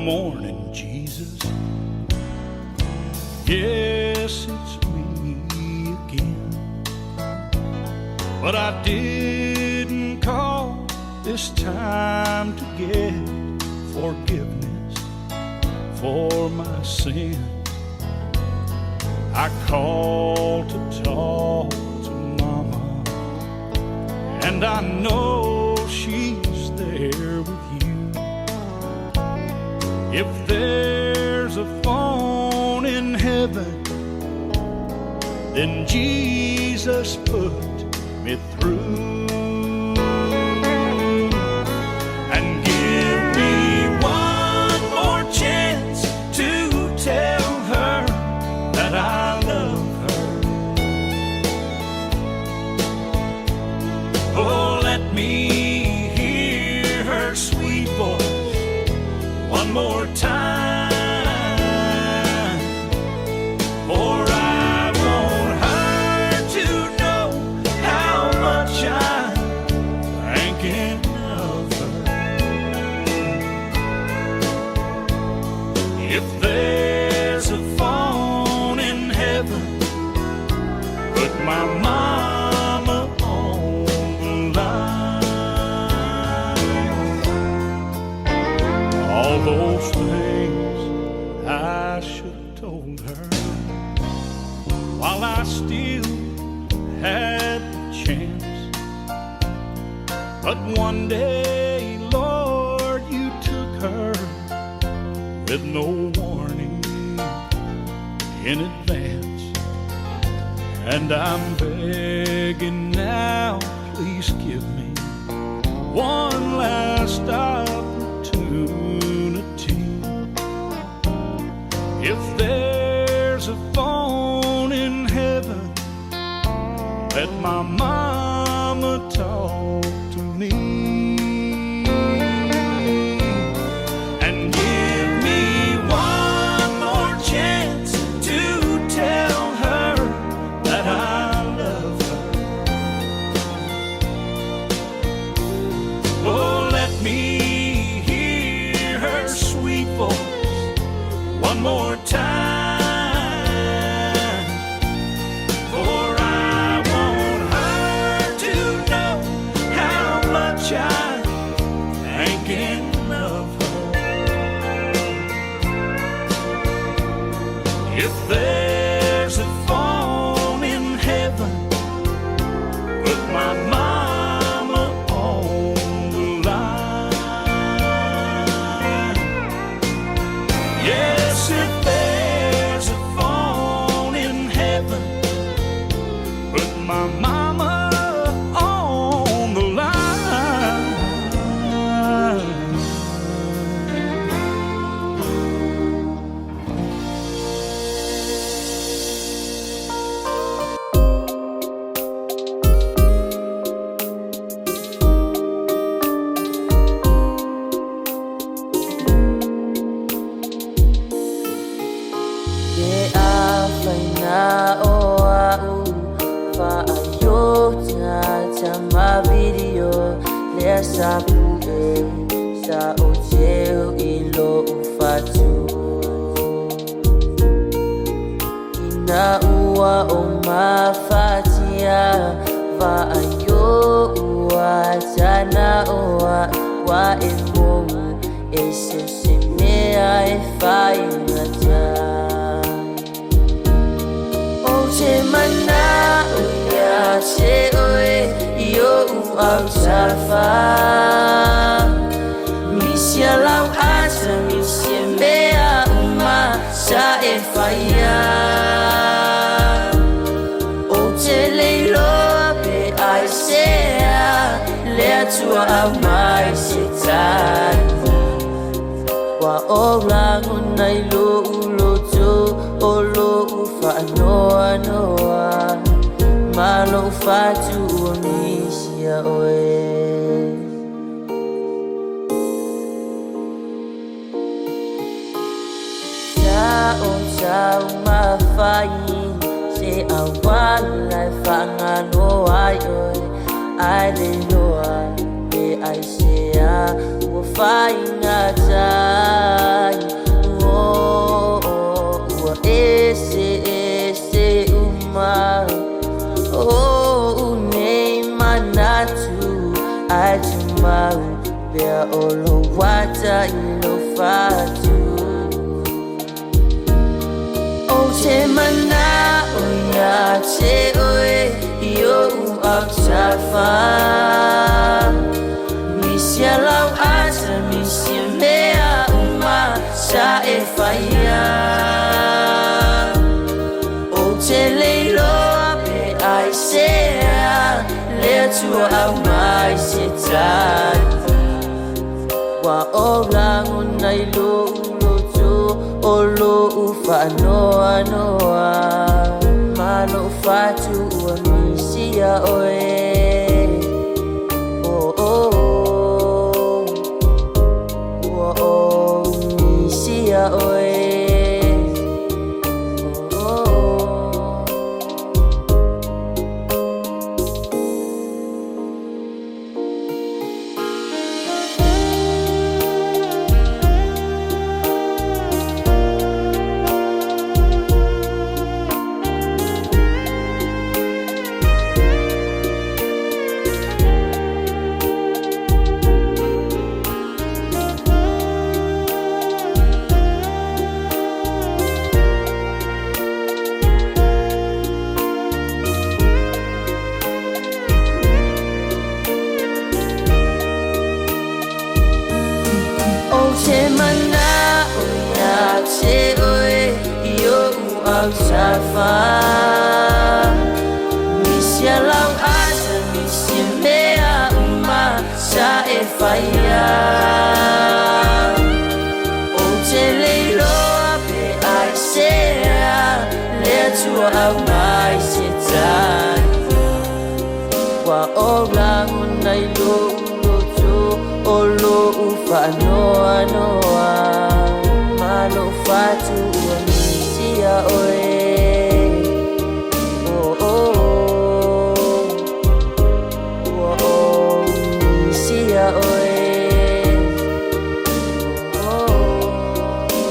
Morning, Jesus. Yes, it's me again. But I didn't call this time to get forgiveness for my sin. I called to talk to Mama, and I know she's there with you. If there's a phone in heaven, then Jesus put me through. And give me one more chance to tell her that I love her. Oh, let me hear her sweet voice one more time. For I want her to know how much I'm thinking of her. If there's a phone in heaven, put my mama on the line. All those things I should have told her while I still had the chance. But one day, Lord, you took her with no warning in advance. And I'm begging now, please give me one last opportunity. If there's a phone in heaven, let my mama talk to me. And give me one more chance to tell her that I love her. Oh, let me hear her sweet voice one more time. For I want her to know how much I'm thinking of her. If there's a phone in heaven, put my mama on the line. Yes, if there's a phone in heaven, put my mama on the line. Ke afaina o a'u fa'aiota tama video lea sa pu'e sa o teu i lo'u fatu. Ina ua o mafatia va'aio ua tana o a'u wa e mou e se se mea e faigata. O te mana'o ia te oe i o'u autafa. Misia lau ata, misia mea uma sa e faia. O te le iloa pe ai sea le Atua aumai se tali. Ua ou lagona i lo'u loto o lo'u fa'anoanoa ma lo'u fatu ua misia oe. Sa o taumafai se auala e fa'agalo ai oe, ae le iloa pe aisea ua faigata ai. asa i lou fatu. Ou te mana'o iā te oe i o'u autafa. Misia lau asa, misia mea uma sa e faia. Ou te le iloa pe aisea le Atua aumai se tali. Ua ou lagona i lo'u loto o lo'u faanoanoa ma lo'u fatu ua misia oe. Oh, oh, oh. Ua ou misia oe. Oh, oh. Ou te mana'o iā te oe i o'u autafa. Misia lau asa, misia mea uma sa e faia. Ou te le iloa pe aisea le Atua aumai se tali. Ua ou lagona i lo'u loto o lo'u faanoanoa ma lo'u fatu ua misia oe. Oh, oh, oh. Ua ou misia oe. Oh, oh.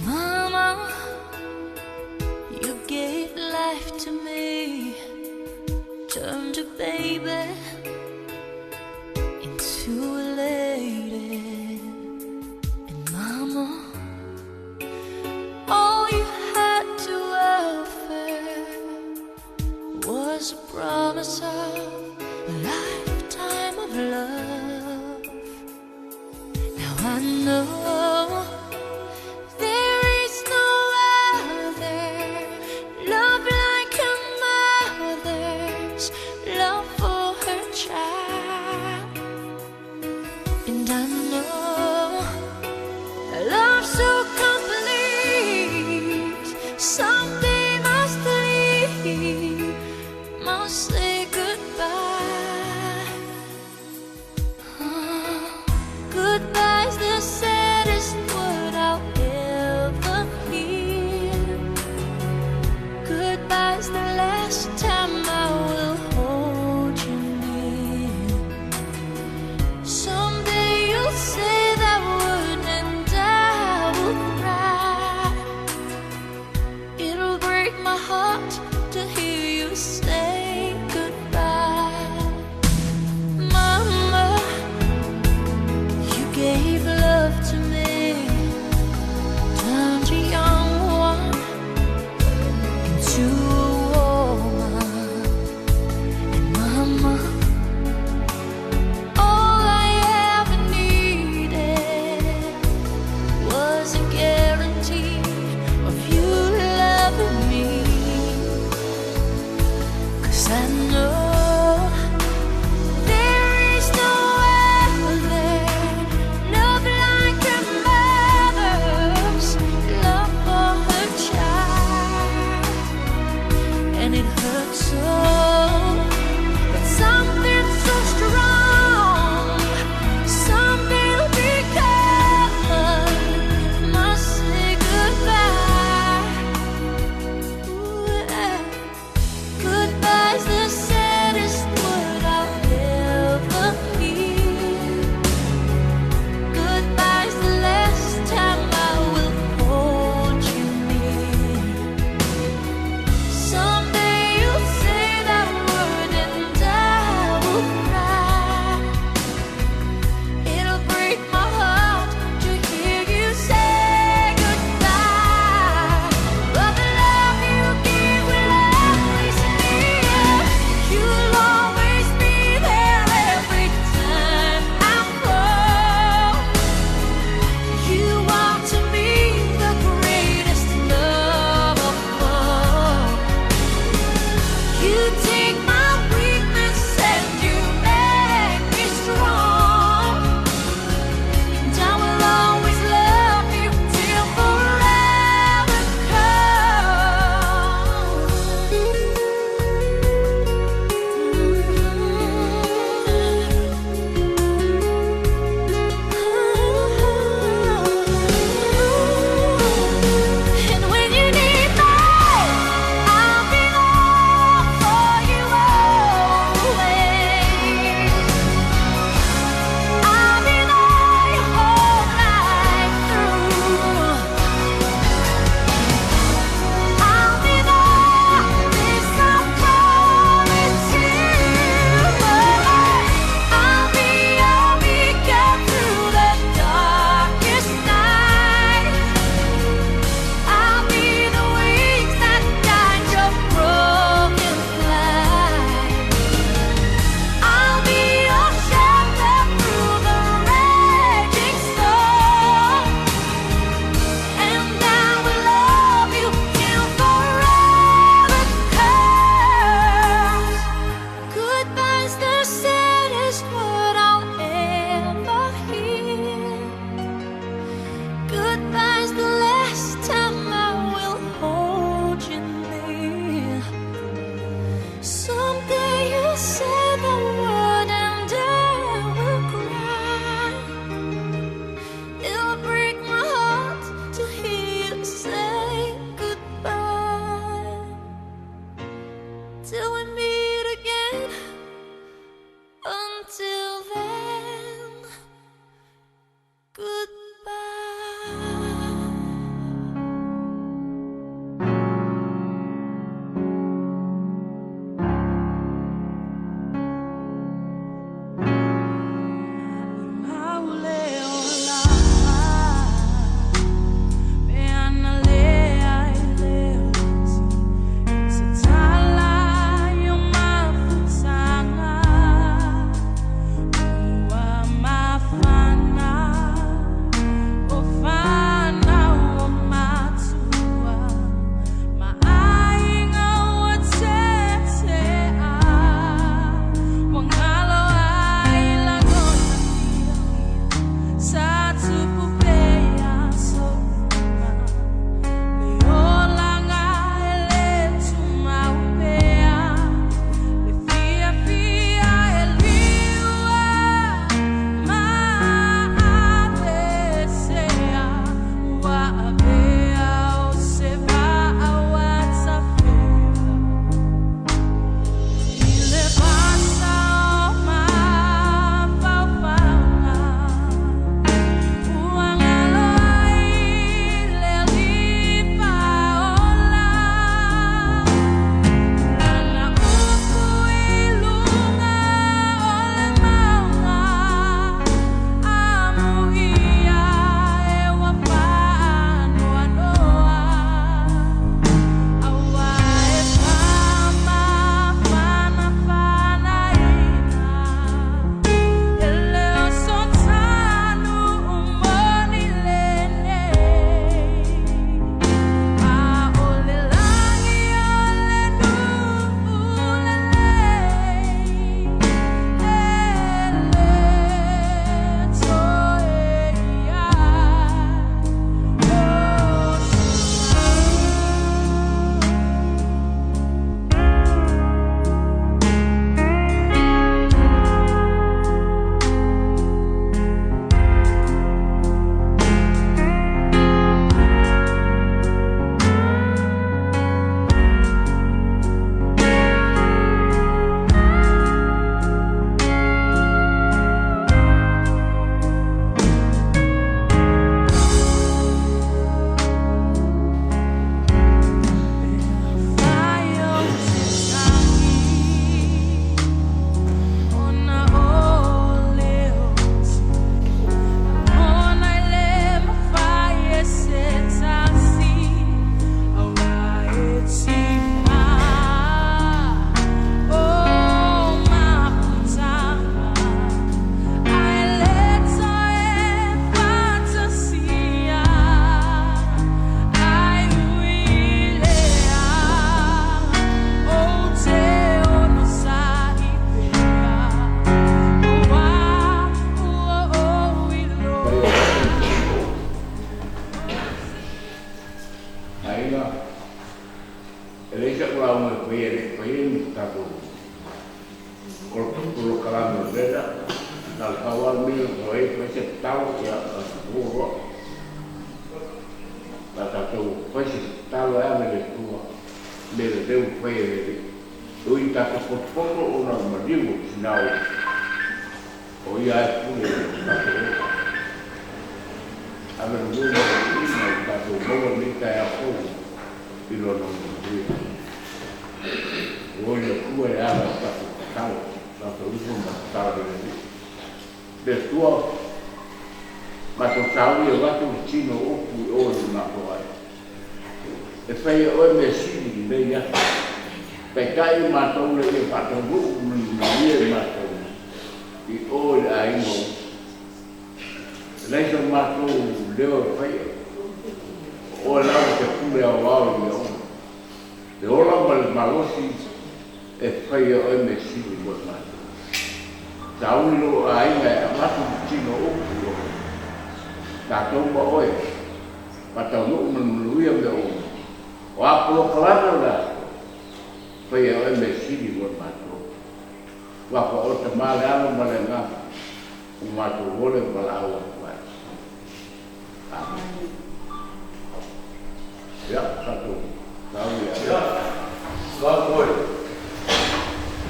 Mama, you gave life to me, turned a baby into a lady. And Mama, all you had to offer was a promise of a lifetime of love. Now I know there is no other love like a mother's love for her child. And I know a love so complete someday must leave, must say goodbye. Goodbye's the saddest word I'll ever hear. Goodbye's the last time I will hold you near. Someday you'll say that word and I will cry. It'll break my heart to hear you say goodbye. Mama, you gave love to me, turned a young one into a woman. And Mama, all I ever needed was a guarantee of you loving me. 'Cause I know there is no other love like a mother's love for her child. And it hurts so, but something so strong, something become must say goodbye. Ooh. Someday you'll say the word and I will cry. It'll break my heart to hear you say goodbye. Till we meet again. Until then, goodbye. Aiga, e leai sa'u lauga e faia e le'i faia ni tatou polokalame o lena na o le pau lava le mea na fai ai fai se tatalo ia tatou loa a tatou fai se tatalo e ave i le Atua mea lelei ua faia e le Alii. E ui ina tatou potopoto ona o le maliu o tina o ia lava e pule i lo tatou ola. Ave le lua ma le viiga ua tatou maua lenei taeao fou i Lona manuia. Ua i le Atua e ala i tatou tatalo, tatou ifo ma tatalo i le Alii. Le Atua, matou sauni e avatu le tino o upu i o i le matou aiga. E fai e oe mea sili i lenei aso. Taitai i matou ina ia faataunuu ma ni manuia i matou i o i le aiga o uso. E leai so matou leo e faia, o oe lava te pule aoao i mea uma. Le ola ma le malosi e fai e oe mea sili mo i matou. Sauni lou aiga e avatu le tino o upu i oe. Tatou ma oe, faataunuu ma le manuia mea uma. O a polokalame o le aso? Faia e oe mea sili mo le matou. Aua fa o le Tama, le Alo ma le Agaga, ua matou vole ma valaau atu ai. Amene. Ia, tatou tau ia. Ia, lau foi.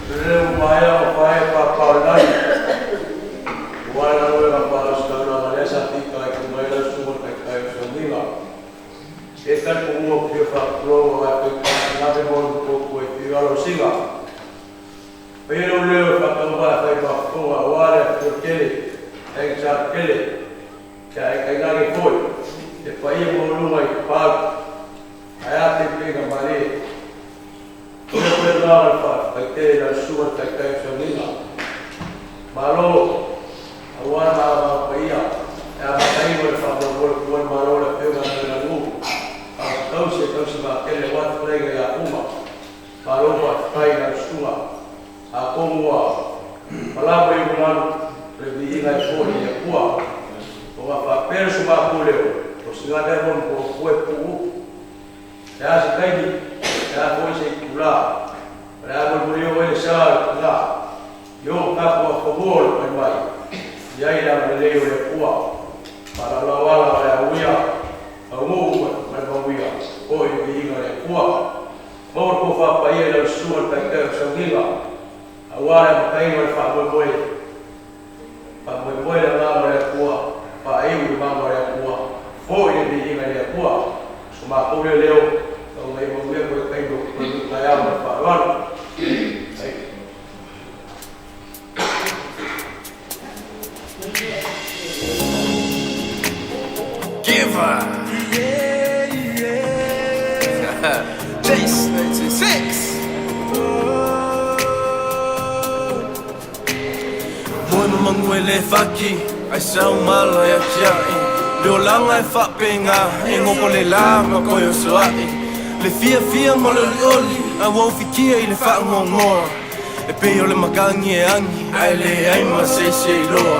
Le ua maea o fae papa o le lagi. Ua le galuega faale-ositaulaga lea sa fika ai ku mai lau susuga le taitai o Sauniga. E talipomuga ou te fia faapulou aua e fai ave mo le puapua i fiu alo o Siga. Paia lou leo e faatauvaa e fai faafofoga aua le afio tele, aiga sa tele, ia e tainane foi le paia maualuga i Tapaau, ae a taitaiga malie. Momoli atu le agaga o le faafetai tele i lau susuga le taitai o Sauniga. Malo aua le malamalama paia e amataina o le faamoemoe o le Malo le Afioga ia Tuilamu, a o se tausi e tausi vaatele aua le fetalaiga ia Uma. Malo faafetai i lau susuga. Atonu ua malama i ugalu le viiga e foi i le Atua. O ga faapea le sumaku leo, o siga lea mo le puapua e puu. Le a se taimi, le a foi se itulā, o le a molimoli ai le sa o le tina, i o tatou afanua o le pai mai, i ai le agalelei o le Atua, faalaolao ala o le auia, auguu ma le mauia, o i le viiga o le Atua. Maua le tofa paia i lau susuga le taitai o Sauniga, aua le amataina o le faamoemoe, faamoemoe le agaga o le Atua, faaiu i le mana o le Atua, foi le viiga i le Atua. So matou lea leo, tau mai manuia toe taimi o toe taeao ma le faaaloalo. Giver. Jace 96. Moe mamangu e le faki ai sau mala ia tiai. Le olaga e faapega e gogo le la ma koe o soa'i. Le fiafia ma le olioli a ua ufikia i le faagoagoa. E pei o le makagi e agi ae leai ma se isi e iloa.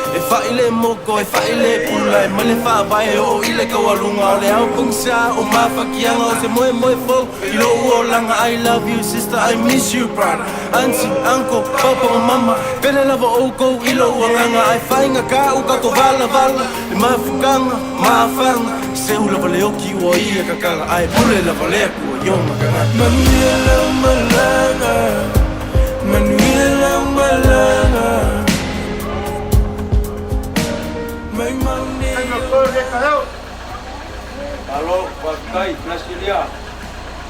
E fa'i le moko, e fa'i le pula, e mai le faavae oo i le taualuga o le ao pogisa o mafakiaga o se moemoe fou i lou olaga. I love you sister, I miss you brother, auntie, uncle, papa ma mama, pele lava oukou i lou agaga ae faigata u tatou valavala le mafukaga mafaga seu lava le oki ua ia kakala ae pule lava le Atua i ona tagata. Manuia lau malaga, manuia lau malaga. Mai mauni Malo, faafetai, Brasilia,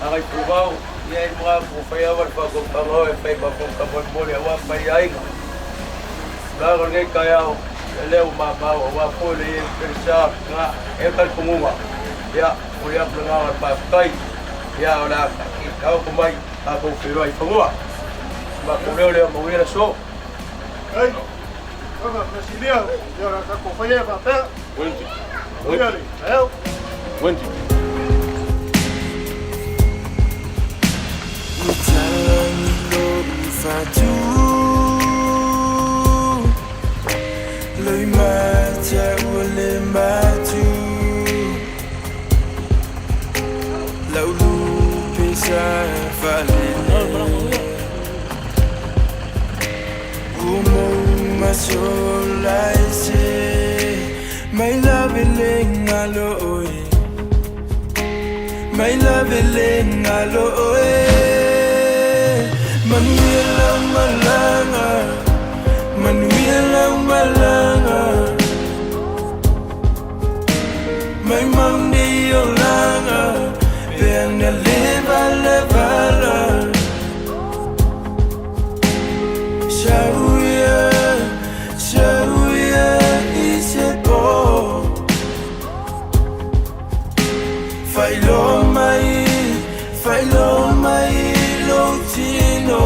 Gagaifomau, ia e mga ua faia ava le faautautaga o e fai ma fofoga molimoli aua paia aiga. Tulaga o lenei taeao, ia lea ua mamao aua foi le ie pelesa na e talitonuga. Ia, momoli atu le agaga o le faafetai. Ia, o le a taoto mai tatou feiloai i fanua. Si matou leo lea manuia le aso. Ei, Ava Brasilia, ia la tatou faia faapea. Wendy. Manuia le taeao. Wendy. Ua talagi lou fatu Loimata ua le matu Lau lupe sa faalele Ua mou masola ese Mai lave le galo oe Mai lave le galo oe Manuia lau malaga Manuia lau malaga Mai mauni olaga Pe ana leva levala Sauia Sauia i se po Faailoa mai, faailoa mai lou tino.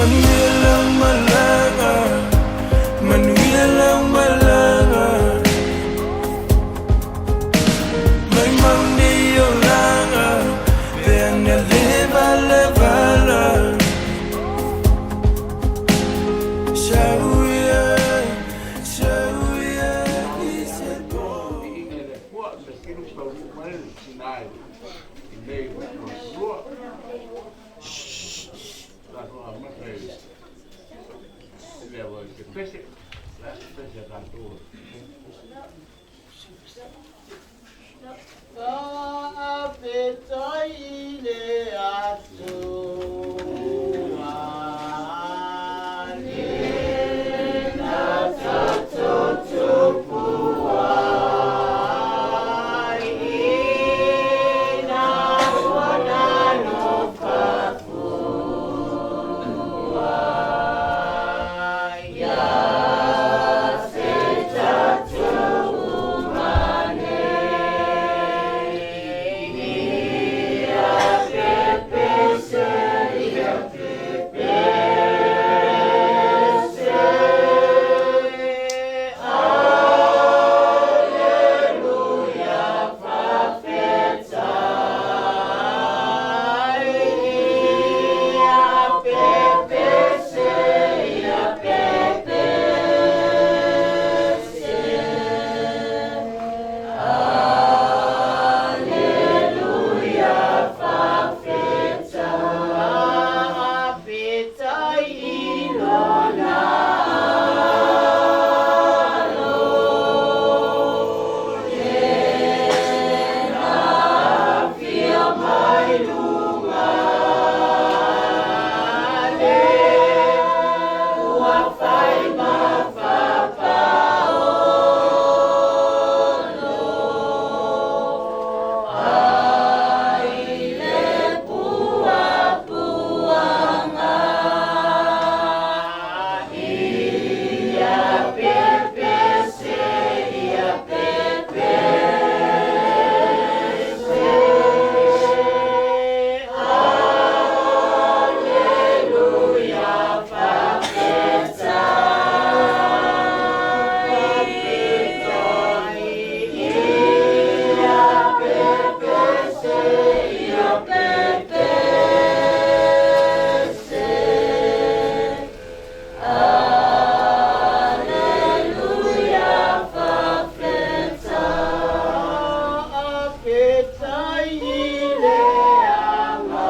Manuia lau malaga, manuia lau malaga. Mai mau nei olaga, pe ana leva leva la. Shauia, shauia i se po. Viiga i le Atua, mea sili ua taunuu mai le tina i nei Matuanalua. Tatou amata i le se pese, le a se pese a tatou. Faafetai i le Atua lena tutupu ai ina ua alofa fua ia se tatou uma nei. Ia pepese, ia pepese, Aleluia, faafetai. Ia pepese, ia pepese, Aleluia, faafetai. Faafetai i lona Alo, lena afio mai luga, le ua fai ma fapaolo. Ai le puapuaga. Ia pepese, ia pepese, Aleluia, faafetai. Ia pepese, ia pepese, Aleluia, faafetai. Faafetai i le Agaga,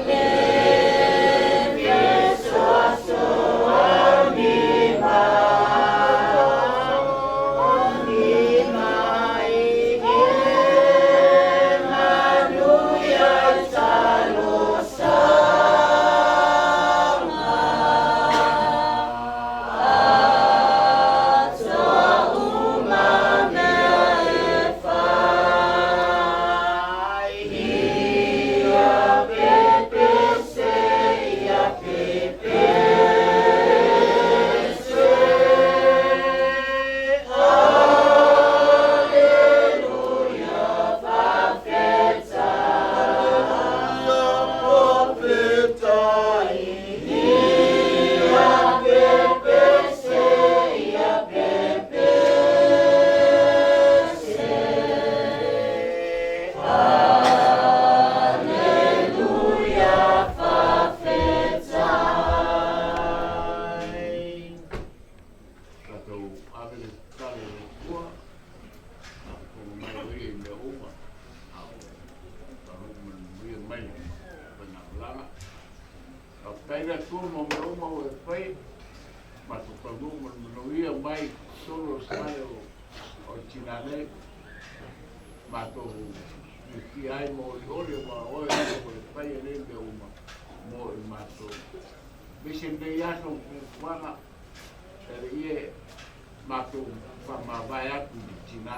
le fesoasoani mai, e manuia i talosaga. Atoa uma mea e fai. Ia pepese, ia pepese, Aleluia, faafetai. Faafetai. Ia pepese, ia pepese, Aleluia, faafetai. Tatou ave le tatalo i le Atua, faafofoga mai o ia i mea uma, a o taunuu manuia mai le faigamalaga. Faafetai le Atua mo mea uma ua e fai, matou taunuu ma le manuia mai totonu o le fale o le tina nei. Matou fiafia ai ma olioli aua o oe ua e faia nei mea uma mo i matou. Aemaise lenei aso ma fuafuaga, e alii e, matou faamavae atu i le tina,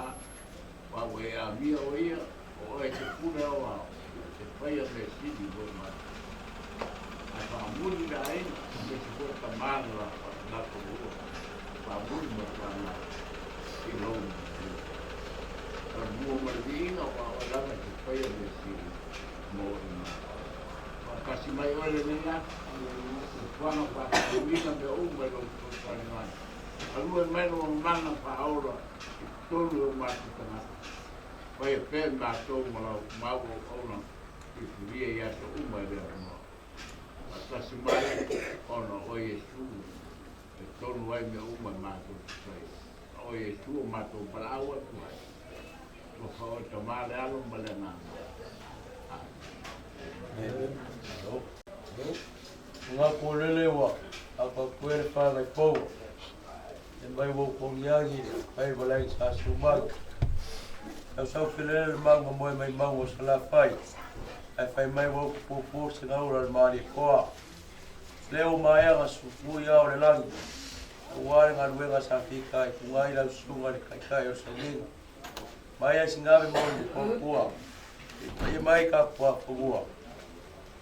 aua ua e amia o ia, o oe e te pule ao e faia mea sili mo i matou. Ae faamuli le aiga, aemaise foi tama na latou lua, faamuli ma le fanau i lou manuia. O le mua ma le viiga, aua o oe lava e te faia mea sili. mo i mai. Faatasi mai oe lenei aso, fuafuaga faatauina mea uma i lou fesoasoani mai. Galue mai lou mana faaola i totonu o matou tagata. Faia pea i matou ma lau mau auauna filifilia i aso uma i le avanoa. Faatasi mai ona o oe Iesu e tonu ai mea uma e matou te faia. O oe Iesu o matou valaau atu ai. Alofa oe Tama le Alo ma le Agaga. Amen. Nga lele ua apapue le whangai pou. E mai wau kongiangi le pai walai sa sumagi. Sau sau pelele le maunga moe mai maunga o Salafai. Ai fai mai wau pupu se ngaura le maali koa. Leo maea supu ia o le langi. Ua le galuega sa fika i kungai lau susuga le taitai o le sauliga. Mai ai singave mo le popua. Ia mai ka pua pua.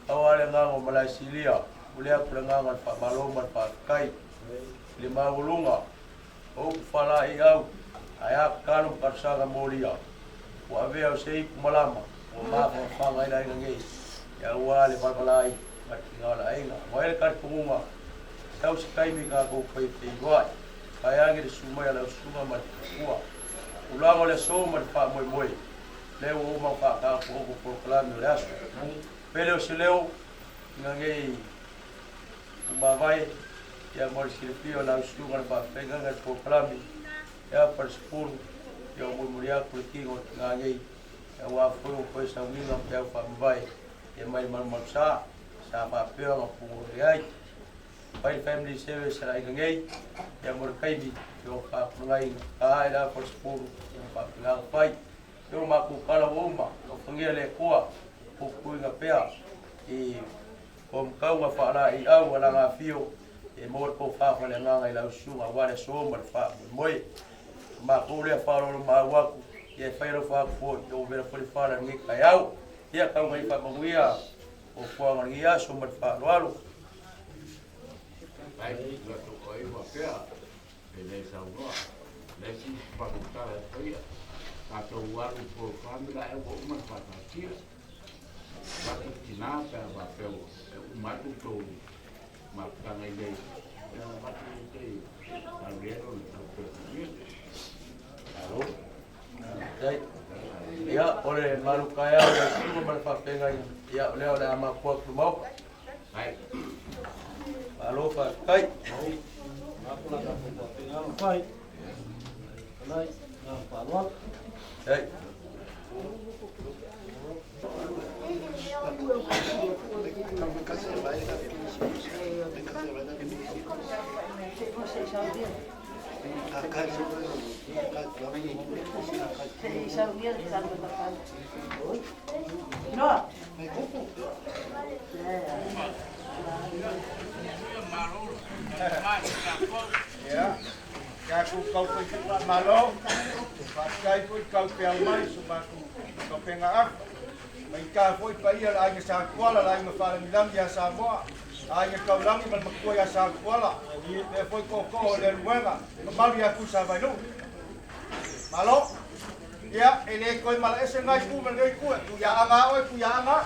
Au ale agaga o Malaesilia, o lea ku le agaga o le faamalo ma le faafetai i le maualuga o upu faalaeiau ae a tatalo ma talosaga molia ua avea o se ipu malama ua mafangafaga ai le aiga nei aua le valavalai ma le tiga o le aiga. Ua ai le talitonuga sau se taimi tatou faifeiloai vaeane le susu mai a lau susuga ma le faletua. Tulaga o le aso ma le faamoemoe lea ua uma ona faataotooto polokalame o le aso. Pele o se leo ina nei umavae ia mo le silafia o lau susuga le faafeagaiga i le polokalame ia falesefulu ia o mulimuli atu le tino o tina nei aua foi ua toe sauniga ma peau faamavae ia mai le malumalu sa sa faapea ona pugolole ai fai le family service a le aiga nei ia mo le taimi ia o faapulagaina ka ae le falesefulu ia ma faapena ona fai Ia o matou tala ua uma, alofagia le Atua, puipuiga pea i Komatauga faalaeiau a lana afio, e maua le tofa ma le agaga i lau susuga aua le aso ma le faamoemoe. O matou lea faaoloolomaau atu, ia e fai alofa atu foi, ia ua vela foi le fala i lenei taeao. Ia tau ina ia faamanuia fuafuaga o lenei aso ma le faaaloalo. Ai, ua atu ai faapea, E le saunoa, le isi faamatala e faia, tatou alu i polokalame la ua uma ona faataatia. Avatu tina pe a faapea ua e uma atu tou mafutaga i nei, ia ona avatu lea te i Gabriel ona tau toe faia. Malo. Faafetai. Ia, o le malu taeao i lau susuga ma le faafeagaiga, ia, o lea o le a mafua atu le Maota. Ai. Malo faafetai. Faafetai. Ia, tatou tau fai foi faamalo, faafetai foi tau peau mai so matou taupenga afa. Maita foi paia le aiga Satuala, le aiga Faalagilagi ia Samoa, aiga Taulagi ma le matua ia Satuala, lea foi tootoo o le Aluega, mamalu ia Tuisavailuu. Malo. Ia, e le toe malaese ngai ku ma lenei ku, e tuiaaga a oe, tuiaaga.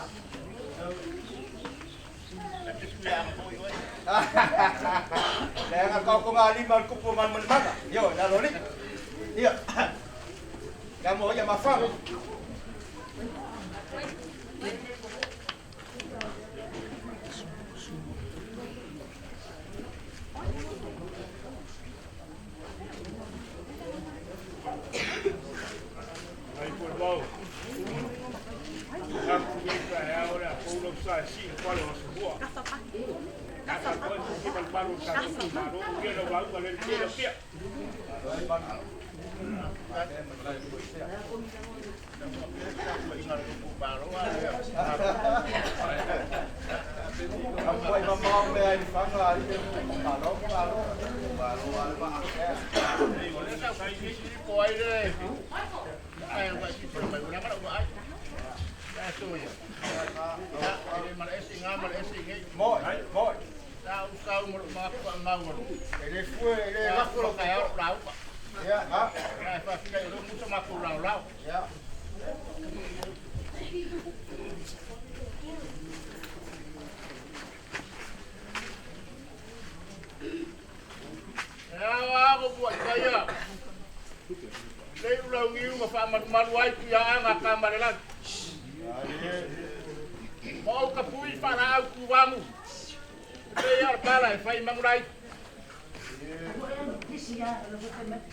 Leaga taotoga lima o le tupu o Malumalumaga. Ioe, lalo alii. Ia, ia mo ia mafaga. Ai foi mau. Aku nei pa e ora pou lau sa si pale o sua. Ka koe ki mal malu sa ku ma ro ki lo lau le ki lo pia. Tapuai mamao mea i le faga a le malo malo malo ale va. Moi, moi. E le fue, e le lafo lo Ia, ha. Ia. malu ai tuiaaga tamalelagi. Ma ou tapui faalaau tuvagu e pei a o le pala e fai manulai.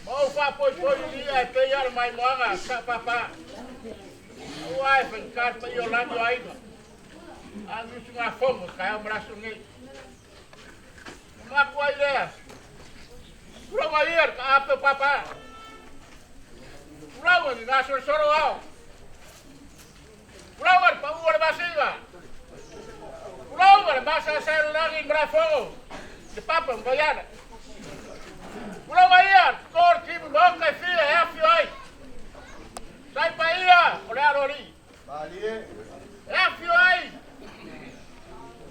Ma ou faapoipoi i li'a e pei a o le maimoaga saapapā. Auā e faigata le paia o lagi o aiga a o ni usugafono i le taeao ma le aso lenei. Ona manatu ai lea, Tulaga ia le taape o papa. Tulaga ni gasolosolo o ao. Tulaga le pau o le masina. Tulaga le masaesae o le lagi i Malaefono, le papa ma Vaiala. Tulaga ia le toto o le timu maota e fia e afio ai. Sai paia o le aloalii. E afio ai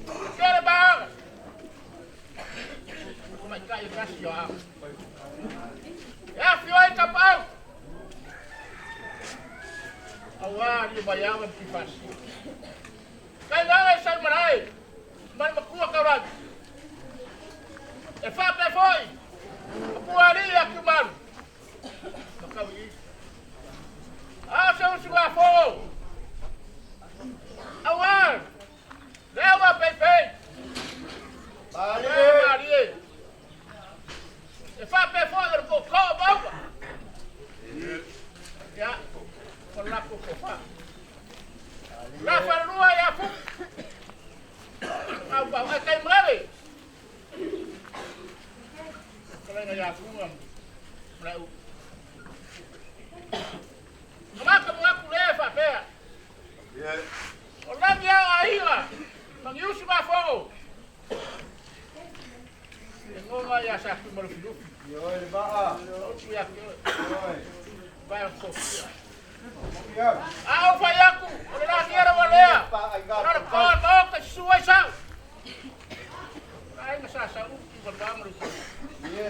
le tele maaga. O tamaitai e tasi o aoga. E afio ai tapaau. Auā lia maiava ma Tuifaasisina. Tainaga e sau malae ma le matua taulagi. E faapea foi matua alii ia Tiumalu ma Tauiliili. A o se usugafono auā le ua peipei. Malie! Malie! E faapea foi o le tootoo o Mauga. Ia, o le latou tofa. La falelua ia Fuku. Au pau ai kai malave. Kalaiga ia Fuga ma Na mata manatu lea e faapea. O lagi a o aiga ma ni usugafono. E goga ia sa tu malufilufi. Ioe le vaa. O upu ia te oe. Ioe. Vae o Sofia. Ia. A ou fai atu, o le lagia lava lea. O le koa maota susu ai sau. Aiga sa sau ki wa ma lu. Ie.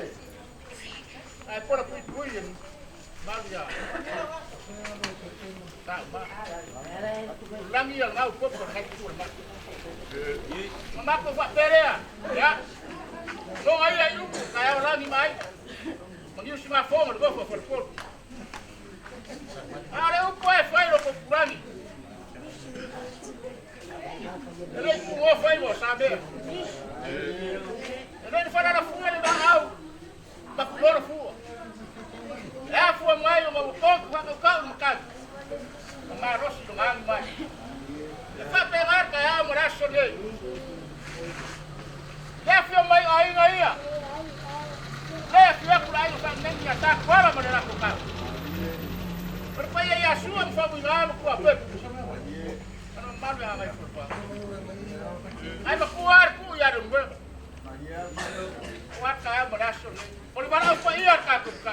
Ai pola pui pui e malu ia. Ta ma. Langi ia ngau popo ngai ku ma. Ma ko fa pelea. Ya. No ai ai upu ka au langi mai. Mangi usi ma fonga le gofo fo fo. A le upu e fai lo ko kulangi. E le ku o fai mo sa be. E le fa na fua le ba au. Ma ku loro fua. E a fua mai o ma ko ka ka ka ma ka. Ma rosi lo ngangi mai. E fa pe ngar ka au mo raso le. Le fio mai ai ngai ia. Le fio ku lai fa nengi ya ta kwara ma le la ko ka. Pero pa ia sua ma fa mu ma ku a pe. Ano malu ya ngai fu pa. Ai ma ku ar ku ya ru mo. Wa ka ma raso le. O le mara pa ia ka ku ka.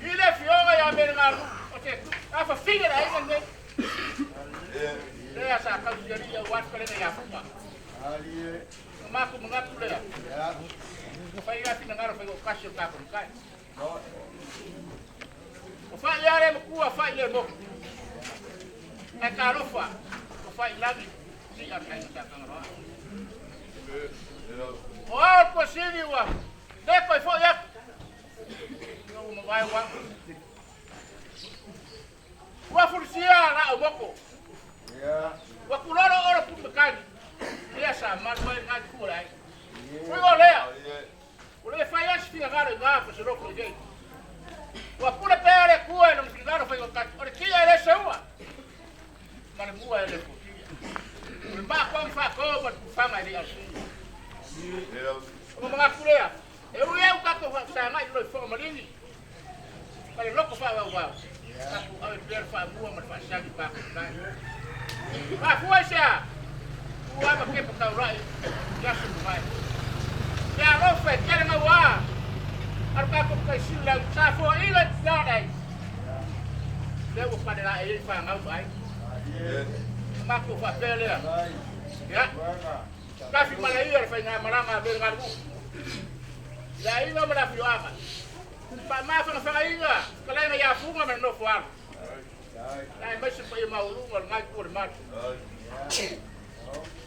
I le fioga ia me ngā ru. O te a fa figa ai ngai. Le sa ka si ia wa ka le ia fuka. Alie. Ma ku mangatu lea. Ia. Fai ia fina ngaro fai o kasi o ka ku kai. No. O fai ia le makua fai le mo. E ka rofa. O fai lagi. Si a kai sa ka ngaro. O au ko sini wa. Le ko fo ia. No mo vai wa. Wa fursia la o moko. Ia. Wa kuloro oro pu mekani. Ia sa malu ai ngai ku lai. Fui o lea. O le fai as fia ngaro ngā fa se roko i Wa pule pe le kua e no ngaro fai o kaki. O le kia e le seua. Ma le mua e le fukia. O le maa kwa mfa ko ma ku fanga i le au. O mga kulea. E ui e ukako fa sa ngai lo fo malini. Ma le loko fa wa wa. Kaku au e pere fa mua ma le fa sagi pa ku kai. Ma fua sea. Ua ma kepa tau rai. Yasu mai. Ia rofe kere ngau wa. Aru kako kai sila sa fo ila na dai. Le ua pade la e fa ngau ai. Alie. Ma ku fa pele. Lai. Ya. Uanga. Kafi mala ia le fai ngā maranga me ngā ru. La inga ma la fioanga. Pa ma fa fa inga, ka lai ia funga ma no fo alu. Lai. Lai mai se pa ia maulunga le ngai ku le matu. Ia.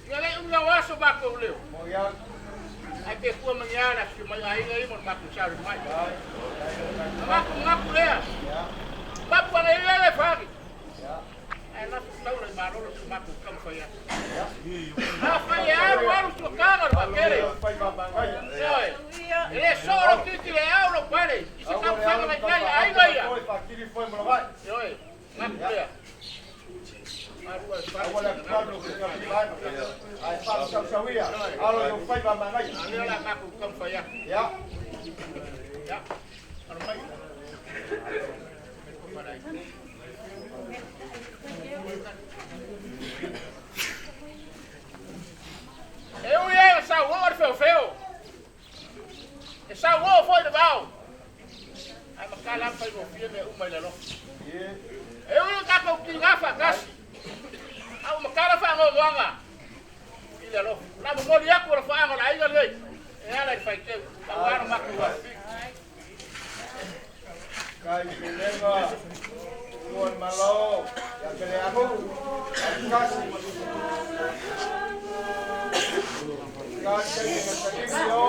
Ia le unga waso ba ko leo. Mo ia. Ai pe kua mangiana si mai ai ngai mo ma ku sa le mai. Lai. Ma ku ngaku lea. Ia. Papu ana ia le fari. Ai la tau le malo lo ma ku kam fai. A fai alu alu su kaga pa kere. Oi. E so lo titi le au lo pare. I se kam fanga mai kai ai vai ia. Oi. Ngaku lea. Ai fa sau sau ia. Alo yo fai va mangai. Ale la ngaku kam fai ya. Ya. Ya. Alo mai. Eu ia sa o o feo feo. E sa o foi de vau. Ai makala fai mo fie me uma ile lo. Eu ia ka ko ki ngafa kasi. Au makala fa ngo wanga. Ile lo. La mo moli aku la fa ngo la inga le. E ala i fai te. Ka wa no maku wa. Kai pelenga. Tuan malo. Ya pele aku. Kasi. Kasi na sa iyo.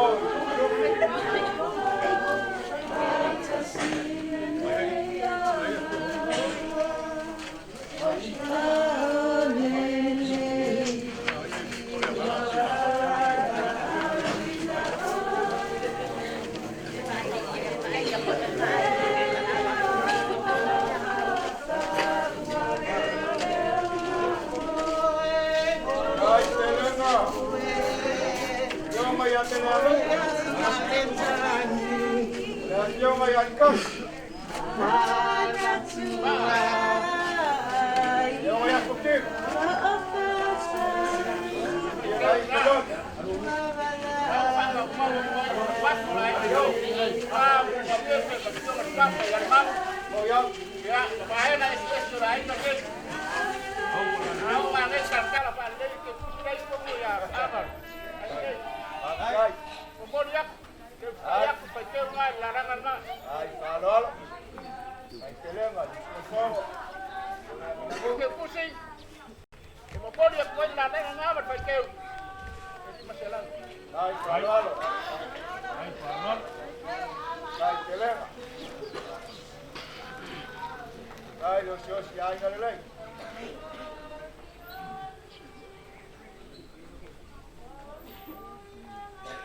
Kai pelenga. Yo mai atene alo. Yo mai akas. Yo mai akutir. Kai pelon. Ai falolo. Ai pelenga. Ai falolo. Ai pelenga. Ai lo siosi ai ngalelei.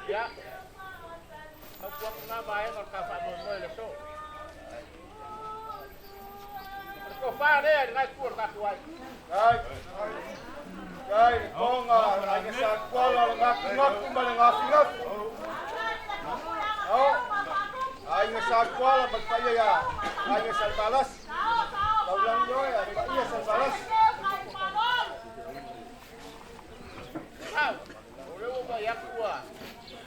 Ya. Aku aku na vai no ka fa mo mo le so. Ko fa le ngai ku ka ku ai. Ai. Kai konga ai ke sa kuala lo ngaku ngaku ma le ngafi ngafu. Oh. Ai ke sa kuala ba pa ya. Ai ke sa balas. Taulang yo ya, pa iya sa balas. Ah. O le o ba ya ku a.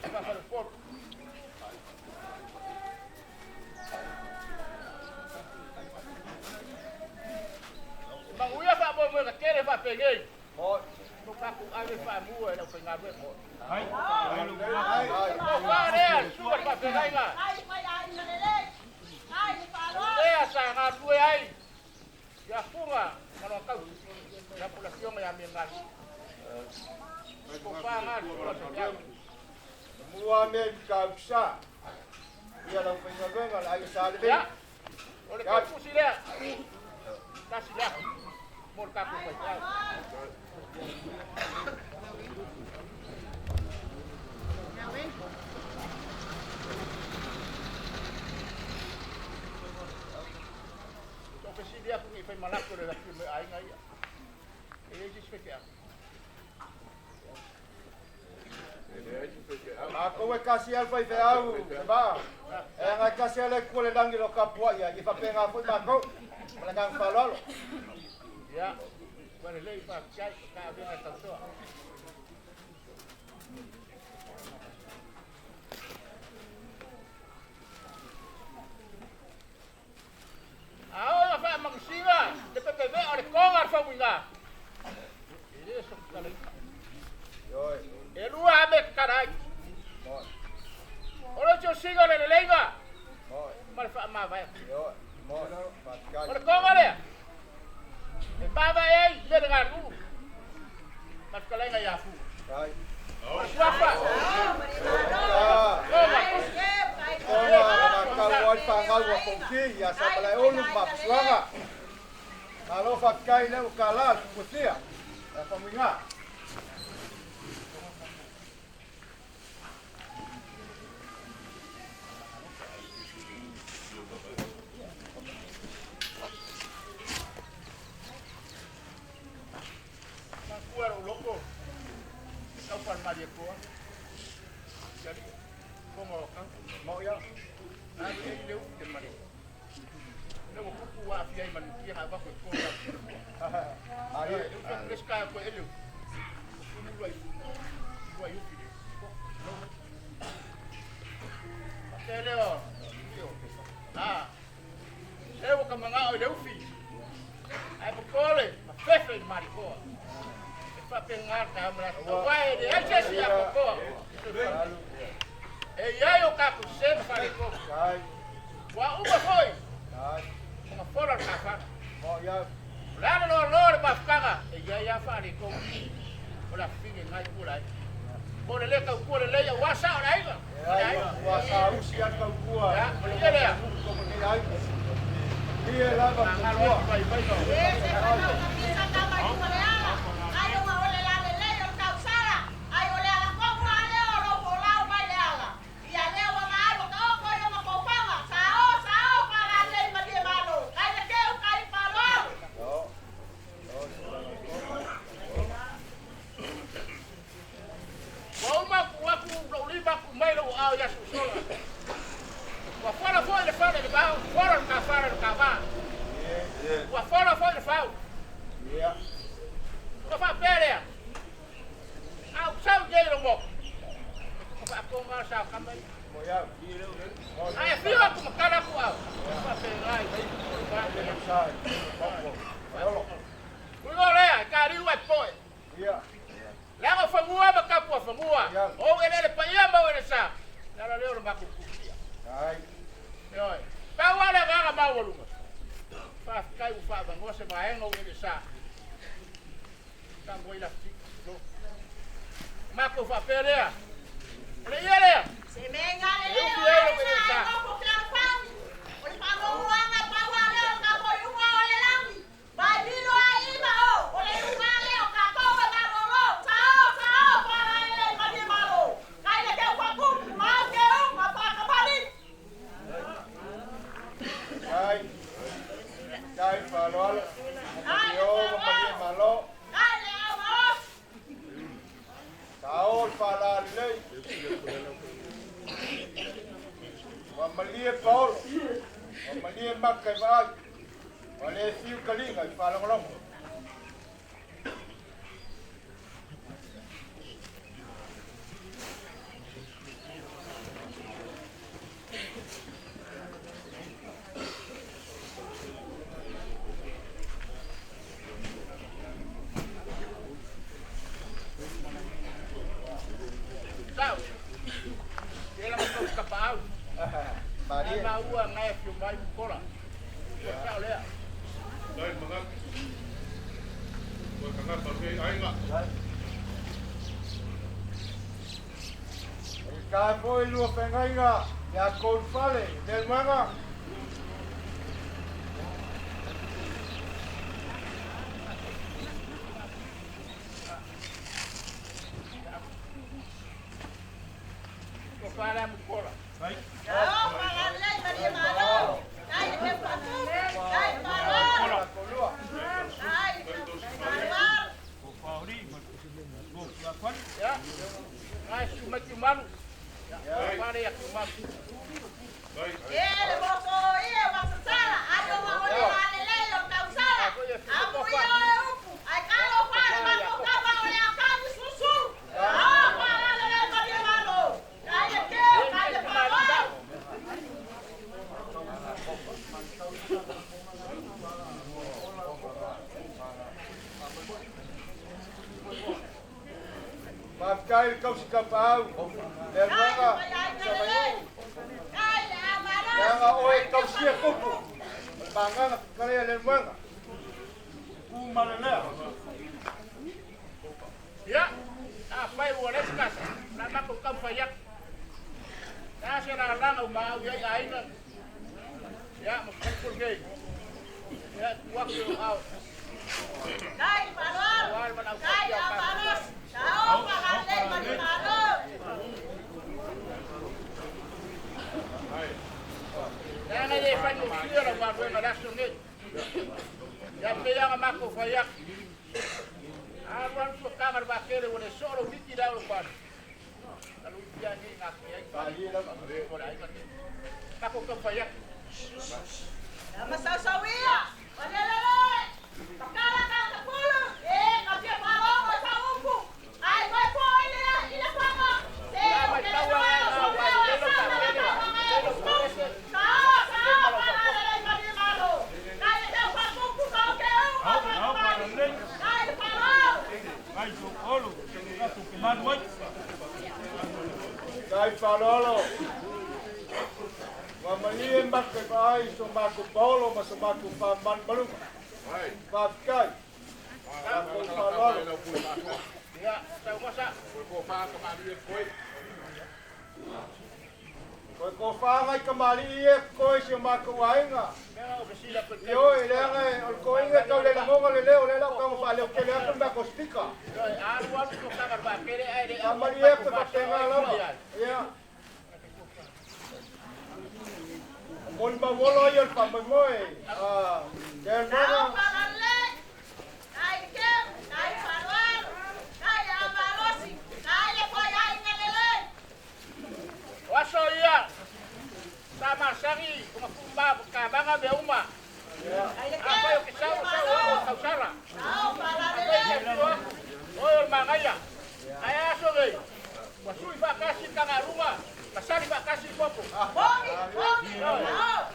Fa fa le por. Manguia fa mo mo ka kere fa pege. Mo. Ko ka ku ave fa mu e lo penga be mo. Ai. Ko fa le su fa pege nga. Lea sa nga tue ai. Ya funga mano kau. Ya populación ya mi ngal. Ko fa nga su fa pege. Mua me ka usa. Ia la penga venga la ai sa le. Ya. O le ka pusi lea. Kasi lea. Mo ka ku pa. So ke si dia ku i fai malako le la ki me ai ngai. E le jis fe ke. A ko e kasi al fai fe au, ba. E ngai kasi ale ku le langi lo ka pua ia, i fa penga foi ma ko. Ma le ngang falolo. Ya. Bueno, le fa kai ka venga tausoa. Aoga fa mangusiga, le pepe ve o le konga fa winga. E le so kala. Oi. E lua me karai. Moi. O le tio siga le lenga. Moi. Ma le fa ma vai. Oi. Moi. Fa kai. O le konga le. E baba ei le ngaru. Ma kala nga ya fu. Kai. O le suafa. Konga. Konga ma ka wa fa ngau wa konki ia sa pala olu ma suanga. lea ua tālā le tupuatia, ia Faumuiga. Makua lou loko i tau falemalietoa. I alii fofoga o Akau. Mao ia. Ave ai le ufi le male. Le ua kupu ua aafia ai ma le mutia na avatu e tolo atu i tua. Malie. E ufi atu le isi taeao toe ele ufi. Tumu lua i lua i ufi le. Faapea lea o. A. Se ua ka manao i le ufi. Ae popole ma fefe i le Malikoa. E faapena le taeao ma le aso. Aua e leai se isi atoatoa e toe fai. E i ai o tatou sese ma faaletonu. Ua uma foi ona fola le tafana. O le a le loaloa o le mafutaga, e i ai lava faaletonu o le afafine i tua o le aiga. Mo le le tautua lelei aua sao o le aiga. O le aiga. Ua sausi lava le tautua. Ia, o le ia lea. Malie lava le tautua. Ua uma atu atu lou lima atu mai lou aao i aso ua sola. Ua fola foi le fale i le vao, fola le tafala i le tava. Ua fola foi le fau. Ona faapea lea, A ou sau nei i lou motu, e faatoga lava sa tama ia. Ae afio atu ma tala atu au, e faapena i Uiga o lea, e taliu ai poe. Leaga o fanua ma tapuafanua, o ou eleele paia ma ou eleele sa, le ala lea o le matou tusia. Ioe. Pau lava le agaga maualuga, faafetai ua faavanoa se vaega o ou eleele sa. Tago ai lafiti. Matou faapea lea, o le ia lea. E ufi ai lou eleele sa. Tai, tai faaaloalo, malie o ma malie malo. Sao le faalalelei. Ua malie paolo, ua malie maka i vaai, ua le fiu kaliga i faalogologo. Sao. Ia la matou tapaau. Malie. Ai maua ngai afio mai Mukola. Ua sao lea. Dai manatu. Ua tagata o lenei aiga. E ka foi lua feagaiga ia Koulufale i Leulumoega. Tofa lea Mukola. Ia. Ngai susu mai Tiumalu. Tofa lea ia Tiumalu. Faafetai le tausi tapaau, Leulumoega Savaiuu. Leaga oe e tausia tupu o le pagaga fetalai a Leulumoega. Tu ma le lea. Ia, afai ua leai se kasa, o le a matou taumafai atu. Le a se lalaga ua maau i ai aiga, ia, ma faipule nei. Ia, e tuu atu i lou ao. Alu alu suakaga le vaatele ua le soo lou miti le ao le pale. Talu fia nei ga ke ai pale. O le aiga nei. Takou taumafai atu. Masausaua, o le lele, pakala ka ka pulu, e ka fia palogo sa upu, ai koe po i le i le panga, se o ke le noe o so mea o sa na le panga e upu, sa o sa o pala le le mali malo, kai le tau pa kupu ka o ke u ma pa mali, kai le palo. Ai so olo, ka tu ke manu ai. Kai falolo. Wa malie make ai so mako paolo ma so mako pa man malunga. Pa kai. Ko falolo. Ia, tau masa. Ko ko whangai ka mali e ko si mako wainga. Mea o fesila pe Io e leanga o ko inga tau le monga le leo le lau ka mo le ke le aku ma ko spika. Alu alu suakaga le vaatele ae le A mali e ko tenga lava. Ia. Moli ma wolo i o le whamoi. Ah, ke Sa o mona. pala le, kai le keu, kai paloalo, kai le amalosi, kai le koe ai ngalele. O aso ia, sa masagi, o mafumba, kamaga mea uma. Kai le Afai o keu, ke sau, sau o tausala. sa o pala Afai lele. ke fio aku, o e o le magaia. Ae aso nei, ua sui faakasi le tagaluga, masali faakasi le popo. Bogi, bogi, sa o,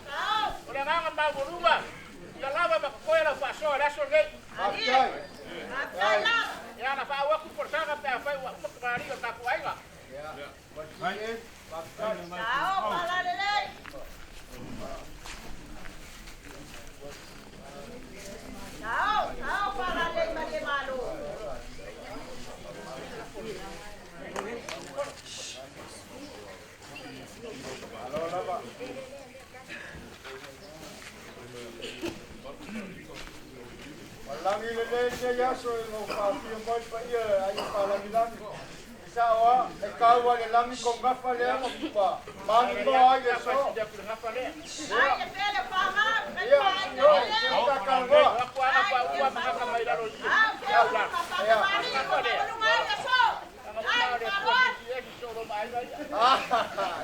sa o. O le agaga maualuga, ia lava ma kokoe lau faasoa le aso lenei. Ali, afai lava. Ia na faaau atu folasaga pe afai ua uma kamali'i o le tatou aiga. Sa o pala lele. Sa o, sa o pala lele mali malo. Walangi le le ne yaso e ngau whawhia mai pa ia ai whalangi langi. Isa oa, e kaua le langi ko ngafa le anga pa. Mani mo ai le so. Ai le pele pa ma, kai Ia, pa ai io, le. se ta kalwa. Aku aga pa ua ma mai lalo i. Au ke u ka pa ka mali ko ma lunga ai le so. Ai palo. Ah,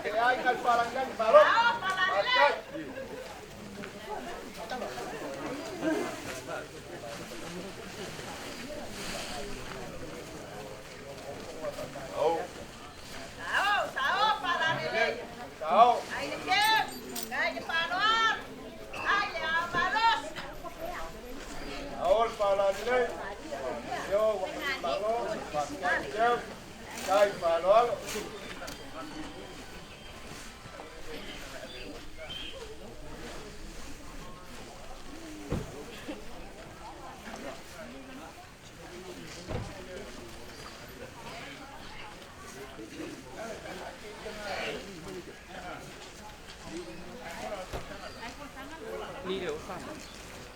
e ai kal whalangi langi palo. Sa o pala lele. Sa o, sa o pala lele. Sao. Ai le keu, kai le paloalo, ai le amalosi. Aol whalangi le. Io, wakati palo, whakai keu, kai palo alo.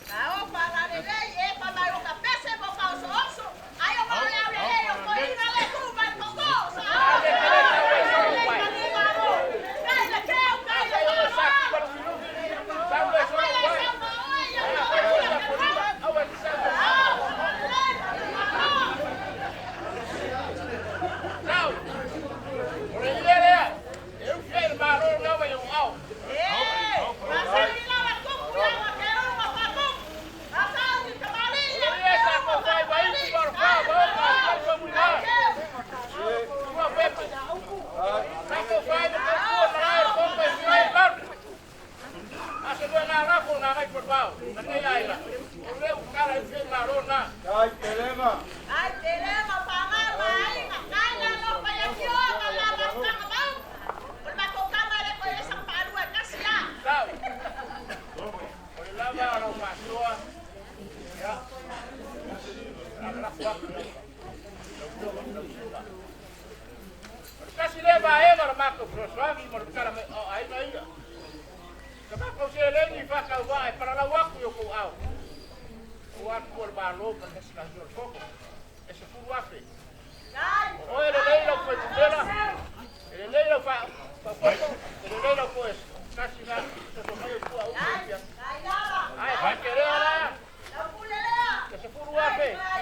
Sa o pala lele, e pa mai o ka pese mo ka oso oso. Ai o mau le au lele, o ko ina le ku mai koko. Sa o pala lele, mali malo. Kai le keu, kai le paloalo. Ai le sa ma oi, ia ma oi, ia ma oi. Sa o pala lele, malo. Eh, masali lava kupu lava ke uma pa kupu. Masali kamali ia ke uma pa mali. Ai palo. Ai keu. Kai telema. Ai telema pa ma ainga. Kai la lo pa ya kio ka la la kanga mau. O ma ko kama le ko le sang palua kasia. Kasi le vaega o le matou fesoasoani ma le tala mai o aiga ia. Ka matou seleni faatauvaa e palalau atu i o kou ao. O atu o le malo ma le lesilasi o le koko. E 10,000. O oe lelei lau faipupela, e lelei lau faapopo, e lelei lau foesi. Kasi na soso mai o tua upu i fia. Kai lava. Ae faakelea la, Lau pule lea. e 10,000.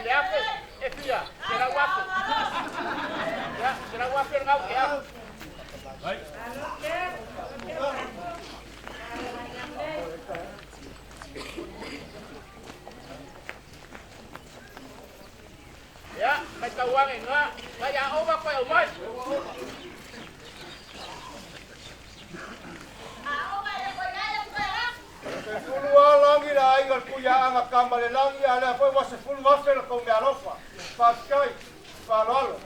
Mai tauage ngā, mai a ova koe au mai. Se fulu a langi la aiga le kuiaaga kama le lagi a lea foi ua se fulu afe le kou mealofa. Faafetai, faaaloalo.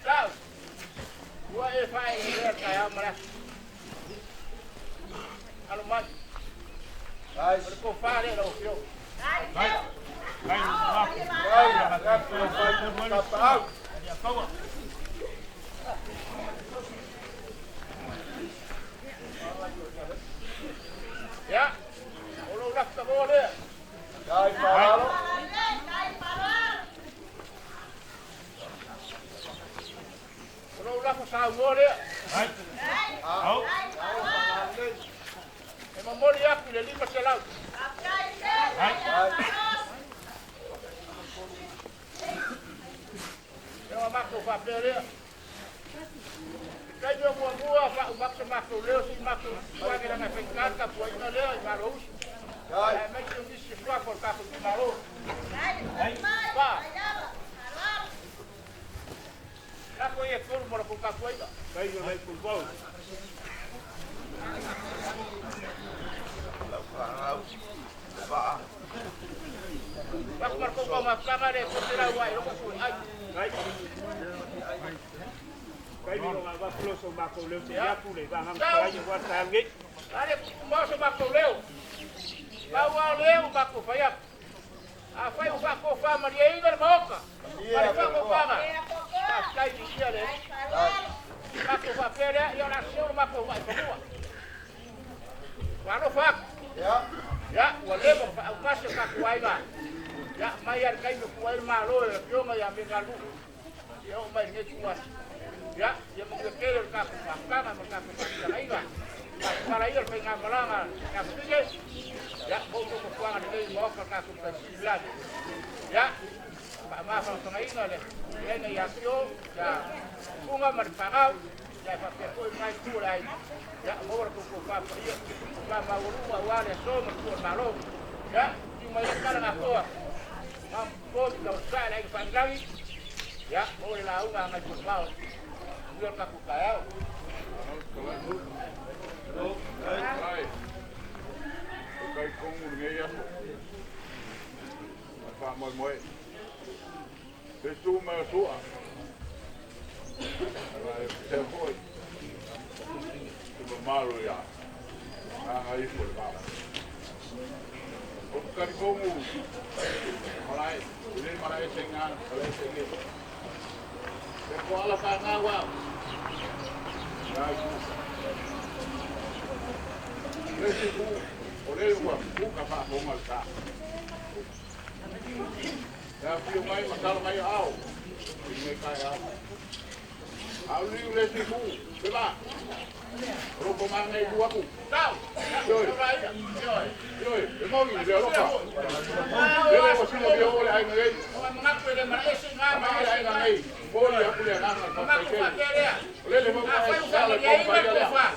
Tau, ua e whae i lea kai au mara. Alo mai. Ai, O le ko whare lau fio. ai, ai, tapaau. Ia, o lou lafta moa lea. Ai, faaaloalo. O lou lafo saunoa lea. E momoli aku le 500. E o matou whapea lea. Kai mea mua mua wha umaksa matou leo si matou tuage langa whaikata pua ina lea i malo usu. Ai, E mai te nisi fua ko kako ki malo. Pa. Lako e tolu mo la ko kako aina. Lako mar ko ko mapanga le ko te lau ai loko ku ai. Ale mo so matou leo. Pau ao leo matou whai A whai o whako wha maria ina le maoka. Mare whako whanga. A kai ni ia le. Matou whapea lea, ia la seo matou whai whamua. Wano whaku. ia, Ya, ua leva wha au kase kaku aiga. Ya, mai ar kai me kuai malo e pionga ya me ngalu. Ya o mai nge tuas. Ya, ya mo ke kere kaku whakanga ma kaku whakanga. Kaku wala ia whai ngā malanga ya pige. Ya, mo ko ko kuanga nei mo ka kaku ka silani. Ya, ma ma fa whangainga le. Le nei ya pio, ya kunga ma pagau. Ya fa pe ko mai kura ai. Ya, mo ko ko pa pa ia. Pa ma uru wa le so ma ko malo. Ya, ti mai kala na koa. Ma ko ka sa le fa ngai. Ya, mo le la unga ngai ko pao. Yo ka ku ka au. Ai. O kai kongu nei aso. A wha moi moi. Te tū mai o sua. Ara e te hoi. Te mamalo ia. Anga ifo le vao. O kai kongu. Malai. Le malai se ngā. Malai se ngā. Te ko ala wha ngā wau. Ngai ku. Le se ku. O le ua ku ka wha honga le tā. Ia whio mai matalo mai ao. I ngai kai ao. Au liu le si ku. Te ba. Roko maa nei ku aku. Tau. Yoi. Yoi. E mongi le alofa. Le le wasila bia ole ai ngai. O ma ngaku le mara ese ngā ma Ma ese ai ngā. ngai. Moli aku le nganga ka Matou kai. whapea lea. O le le mo A ka whai o sa wha le maria ko ina pa ko ia. wha.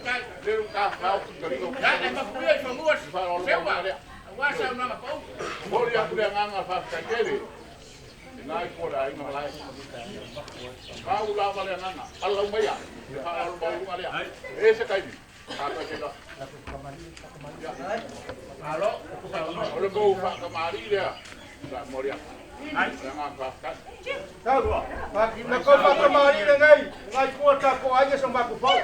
Kai. Le lu ka ka o ka ringo. Ya, e mapuia i whamua. Wha ro Sewa. le. Wa sa una ma pau. Moli aku le nganga fa kai kele. Ngai ko le ai ngai. Ka u la le nganga. Ala mai ia. Ka ala mai u le. E se kai ni. Ka ka ke la. Alo. O le mo fa ka mari le. Sa moli aku. Ai. Nganga fa kai. tau. Na kou faakamālī lenei, ngai kua takou aiga sa makou pau.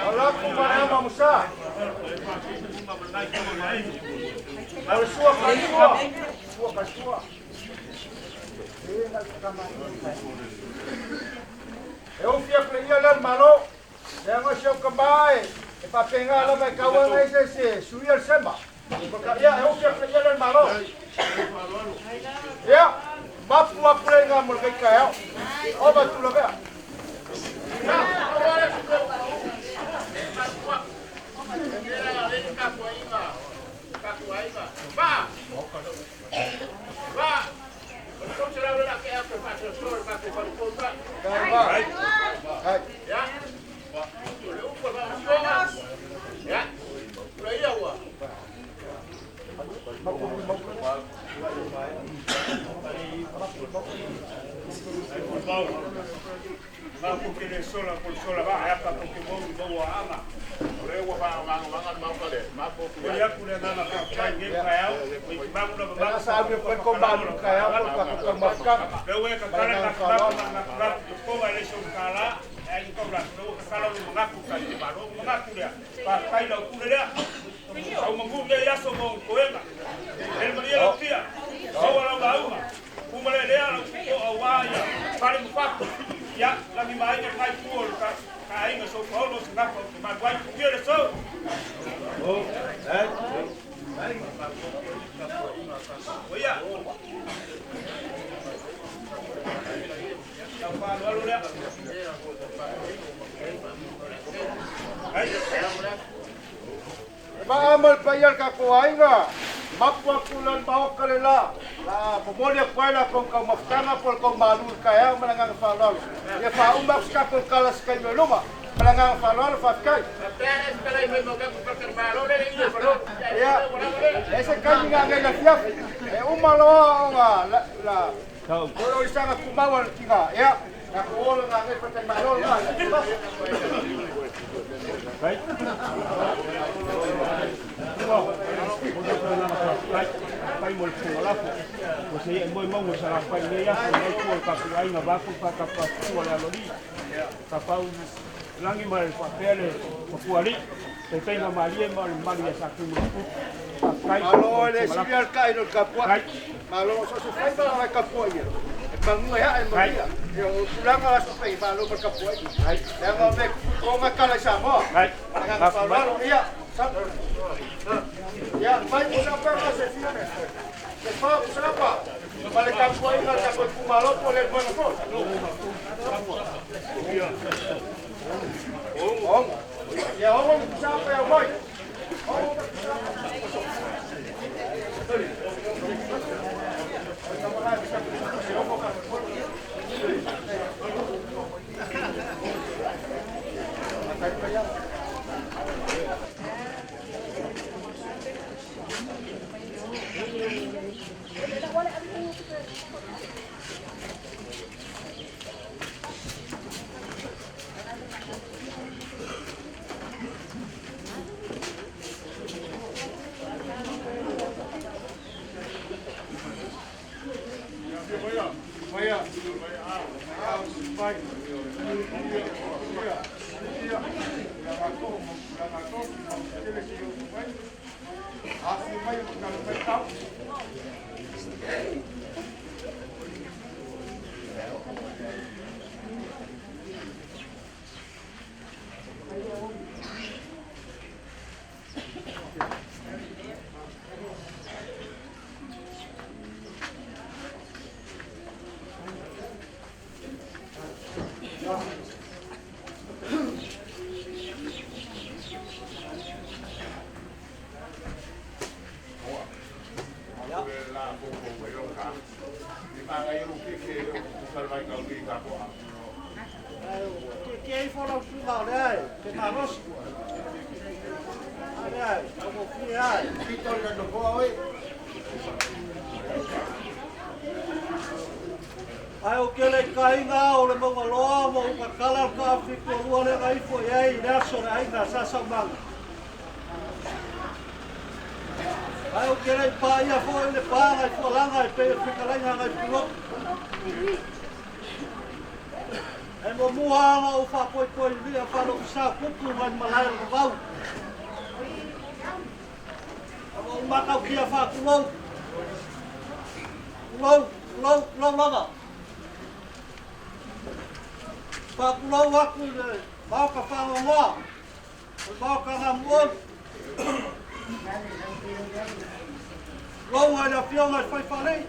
O laku malama musa. O le sua kalesua. Sua kalesua. E ufi aku le ia lea le malo. Le aga si au kamā e. E faapega lava e kauaga ai se se suia le sema. Ia, e ufi aku le ia lea le malo. Ia, mapu aku le iga mo le kaikaeao. O matulavea. Ya, o wale ko. Matua. Era le kaku aiga. Kaku aiga. Ba. Ba. O ko se la la ke aku fa so so ka ko fa ko ba. Ai. Ai. Ya. Le upo fa so. Ya. Le ia ua. mau. Ngaku ke le sola ko sola ba ya pa ko ke mo mo wa ama. O le ua faaogagamaga le maoka le mapo O ia ku le nganga ka kai nge ka au. O i mamu na Ela sa me foi ko malu ka au ko ka ko mafka. Le ue ka kala ka ka ka ka ka ko ba le so kala ai ko la no ka kala mo ngaku ka te ba no ngaku le. Pa kai la ku le. Au mangu le ya so mo ko enga. El maria la tia. So la la uma. Uma le le ala ko awa ya. Pare mo pa. Ya la mi mai ka kai ku ka ka inga so ko lo sa ko ma wai ku le so. Oh, eh. Oia. Tau pa lo le. Ai. Ma amal pa ia ka ko ainga. Mapu aku lan maoka le la. La momoli aku ai la kong kau mafutanga po kau malu ka ea ma langa whalalo. Ia wha uma ku ska ko kala ska i luma. Ma langa whalalo wha kai. Ia ese kai nga ngai la fiaf. E uma loa o nga la la. Ko lo isanga kumawa kinga. Ia na ko olo nga ngai pata malo la. Right? Pai mo le lafo. O se e moi mo sa la pai le ya ko ko ka ku ai nga ba ku pa ka pa ku la loli. Ka pau langi ma le papele ko ku ali. Te tenga malie ma le mali ya sa ku mo ku. Malo le sibi al kai no kapua. Malo so so fai ba la kapua ia. E mangu ya e maria. E o tulanga la so fai malo pa kapua ia. Le nga me ko ma kala sa mo. Nga malo ia. Ya, mai mo sa pa se fia. Se fa sa pa. Ma le kapua ia ka ko ku malo po le bueno po. Ong. Ya ong sa pa ya moi. Ong. Ai o ke le kainga o le maunga loa mo ka kala ka fiku lua le ngai fo ai le aso le ainga sa sa manga. Ai o ke le pa ia fo le pa ngai fo langa e pe fika langa ngai pulo. E mo mua o fa poi poi lia fa lo sa kuku ngai malai lo vau. O makau kia fa kulou. Kulou, kulou, kulou lava. Pakulau aku le maoka whangamoa, o maoka ngā muon. Lau ai la fionga i whai whalei.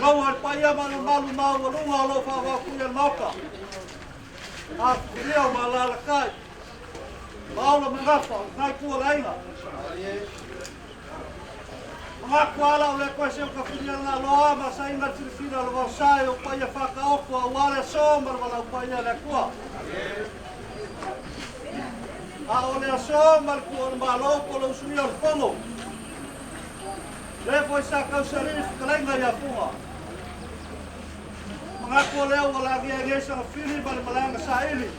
Lau ai paia ma le malu mau walunga o lau whawakui al maoka. A kuria o malala kai. Maola mangafa, ngai kua lainga. Ngaku ala o le koe se o ka whiria ngā loa ma sa inga tirifina lo vausai o paia whakaoko a wale so ma le walau paia le kua. A o le aso ma le kua o le malo po le usuia o le fono. Le foi sa kausalii fetalaiga ia Fuga. Manatu o lea ua lagia ai nei sagafili ma le malaega saili.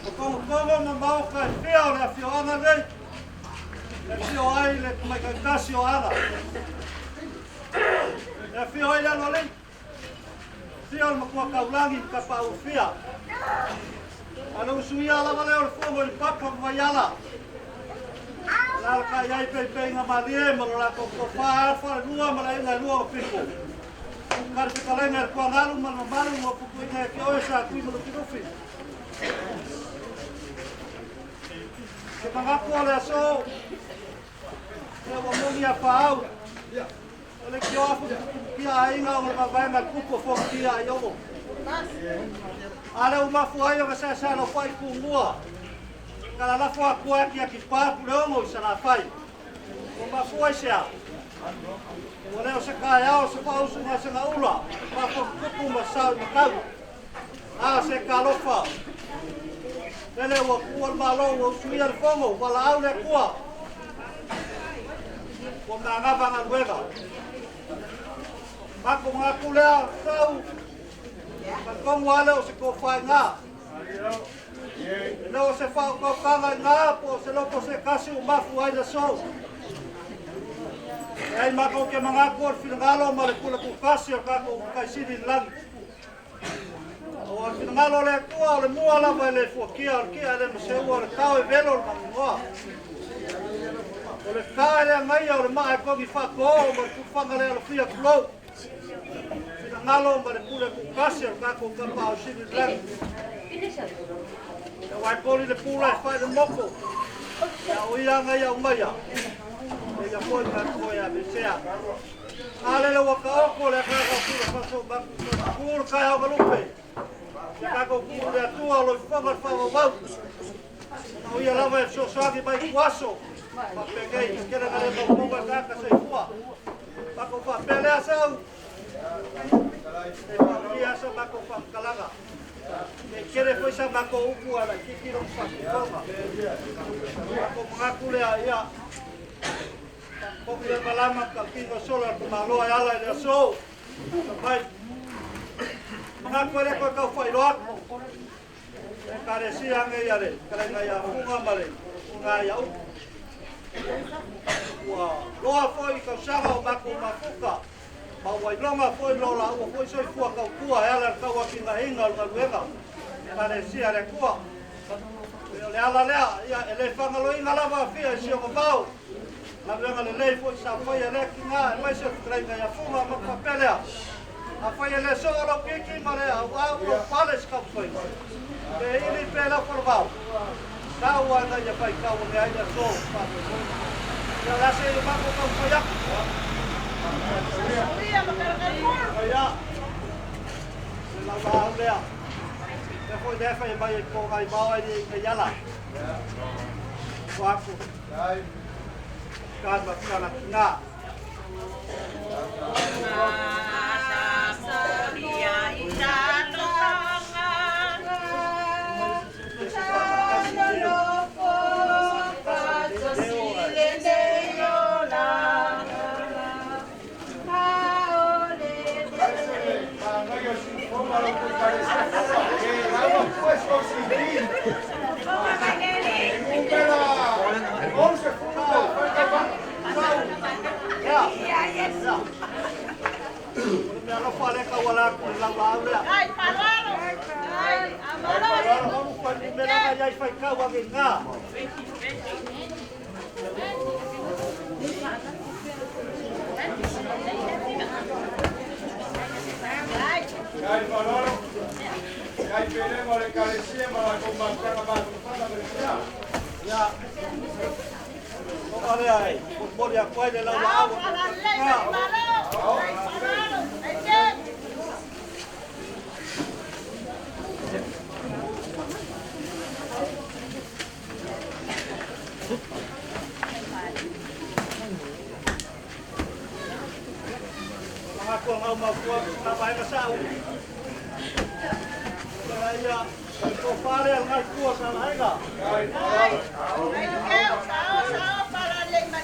O togotogo ma maota e fia o le afioaga nei, e afio ai le tamaitaitasi o Ala. E afio ai le aloalii, afio le matua taulagi ma tapaau e fia. A le usuia lava lea o le fono i le papa ma vaiala. Alalatai ai peipeiga malie ma lo latou tofa le falelua ma le aiga e lua o pito. Ka le fetalaiga i le tuagalu ma le mamalu ua pupuiga ia te oe sa tui ma Lufilufi. Se manatu o le aso, ia ua moni a paau. O le tio afu kia aiga o le mavaega le kupu o fogatia ai ovo. A le umafu ai o ka sa sa lo fai kumua. Kala lafo atu ai ki aki pa puleogo i Salafai. Ua mafua i sea. Ua leo se kaeao se faausuga se gaula, faafotutupu ma sao i matau. A se kalofa. Lele ua tuua le Malo ua usuia le fono, ua valaau le Atua. Ua manava galuega. Matou manatu lea sau, talitonu lava lea o se tofa i ina. E le o se faautautaga i ina po o se loto se tasi ua mafu ai le aso. E ai matou te manatu o le finagalo ma le pule tutasi o le tatou Matai Sili i le lagi. O le finagalo o le Atua o le mua lava e le fuatia, o le tia e le maseua, o le tao e velo o le maninoa. O le ta e le agaia, o le maa e togi faatoao ma le tufaga le alofia tulou. Finagalo ma le pule tutasi o le tatou Tapaau Sili i le lagi. E uai poli le pula e fai le moko. Ia o ia aga ia umaia. E ia foi ka koe a mesea. A lele ua ka oko le akaga o pula faso maku kuru kai au galupe. Ia kako kuru le atua lo ifoga le whaawawau. Na o ia lava e fesoasoani mai kuaso. Faapegei, kele nga le maumonga kaka soifua. Mako faapea lea sau. E faaulia sa mako whaakalaga. E kere foi sa mako upu ala kiki lo whakufonga. Mako mangaku lea ia. Koki le malama ka kingo sola ko maloa e ala i le aso. Mai. Mangaku ele koe kau whailoa. E karesia nge ia le, karenga ia funga ma le, ngā ia upu. Ua loa foi kausaga o mako mafuka. Ma ua iloga foi lo la ua foi soifua kautua e ala le tauakigaina o le galuega. Ekalesia le Atua. E o le ala lea, ia e le fagaloina lava afia i si o mavao. Galuega lelei foi sa faia lea kiga e maise o fetalaiga ia Fuga ma faapea lea. Afai e le soo lau kiki ma le auau lou pale se taumafai. Pe ili pe lau falavao. Tau ai ia faitau o mea ai le aso faamoemoe. Ia o le a se i matou taumafai atu. Ia, le laulaau lea. Lea foi lea fai mai e po ngai mao ai i ngai ala. Ko aku. Ka ma kana kina. O le mea alofa le tauala atu i le laulaau lea. Ai, faaaloalo. Ai, amalosi. Olu fuainumera nai ai faitau ageiga. Kai faaaloalo, kai pelega o le ekalesia ma latou mafutaga mafutaga ma le sia. Ia, o lea e molimoli atu ai le laulaau Ao, o faalalelei tautuga. mai malo. Ai, faaaloalo. Ai, te. Manatu au mafua na vaega sau. Ia ia, o fale al ngai tua sa laega. Ai, ai, keu, sao, sao, faalalelei mai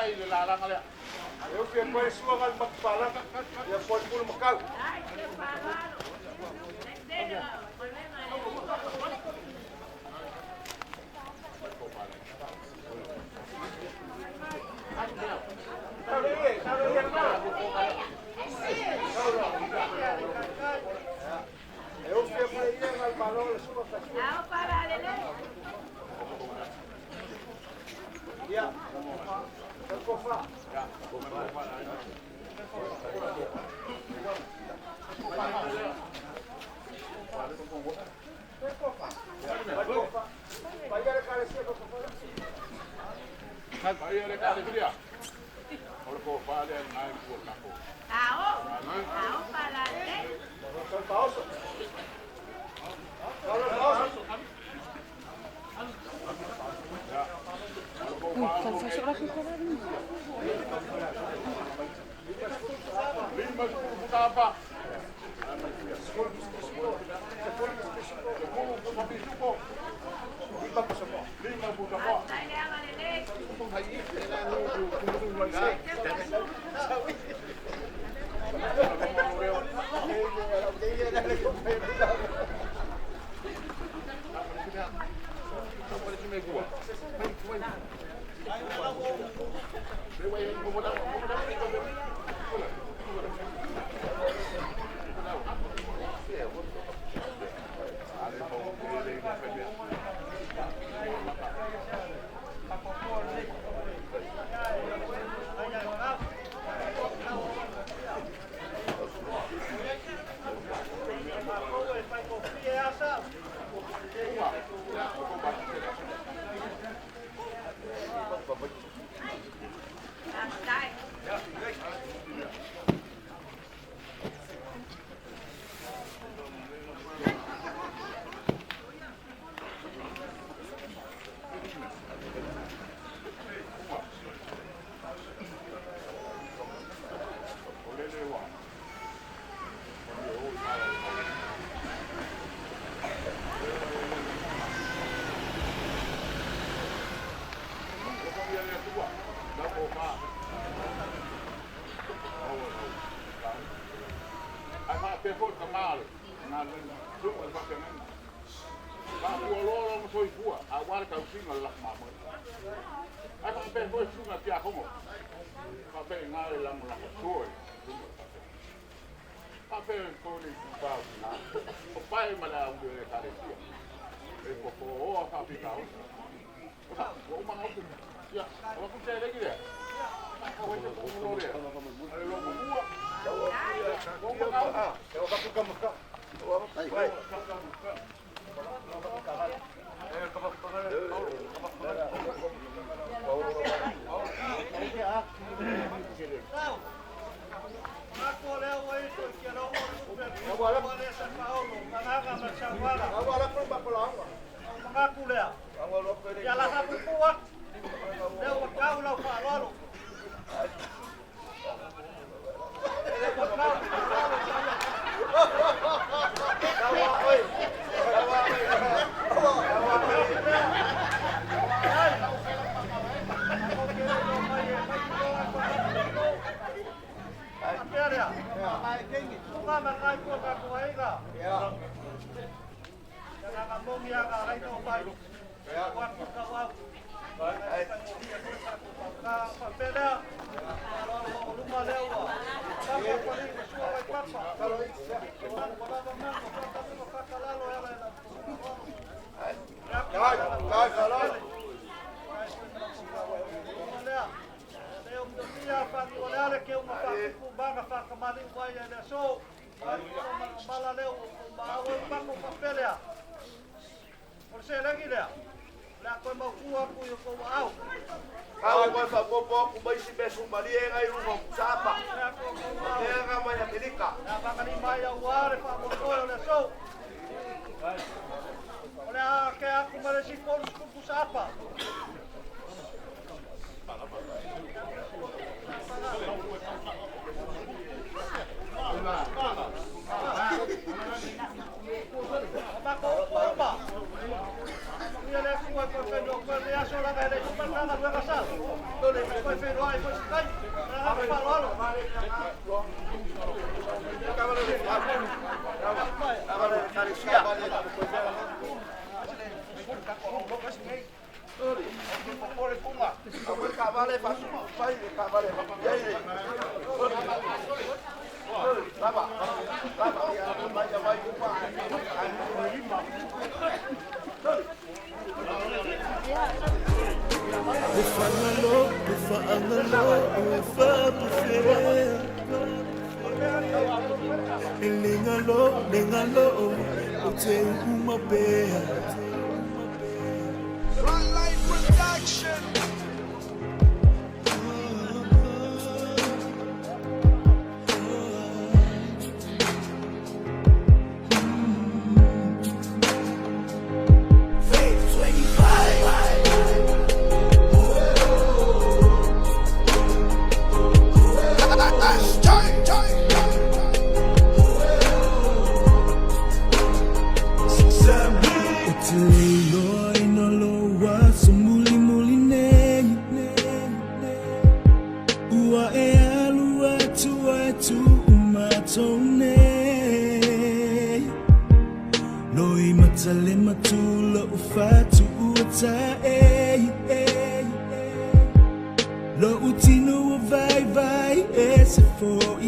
ai le lalaga lea. E fia koe suaga le matupalaga ia po le pulu makau. E fia koe ia ngal malo le suaga ka suaga. Ia. Kofa. Paia le kalesia. O le kofa lea nai ku o tako. Ao, ao palale. Lima sefulu putapa. Sefulu puta pisupo. Lima puta po. Le fagalo, le faagalo, e faapefea. E le galo, le galo, o te uma pea. Frontline Production. O te le iloa ina lou aso mulimuli nei. Ua e alu atu ai tuu matou nei. Loimata le matula o fatu ua tae. Lou tino ua vaivai e se foʻi.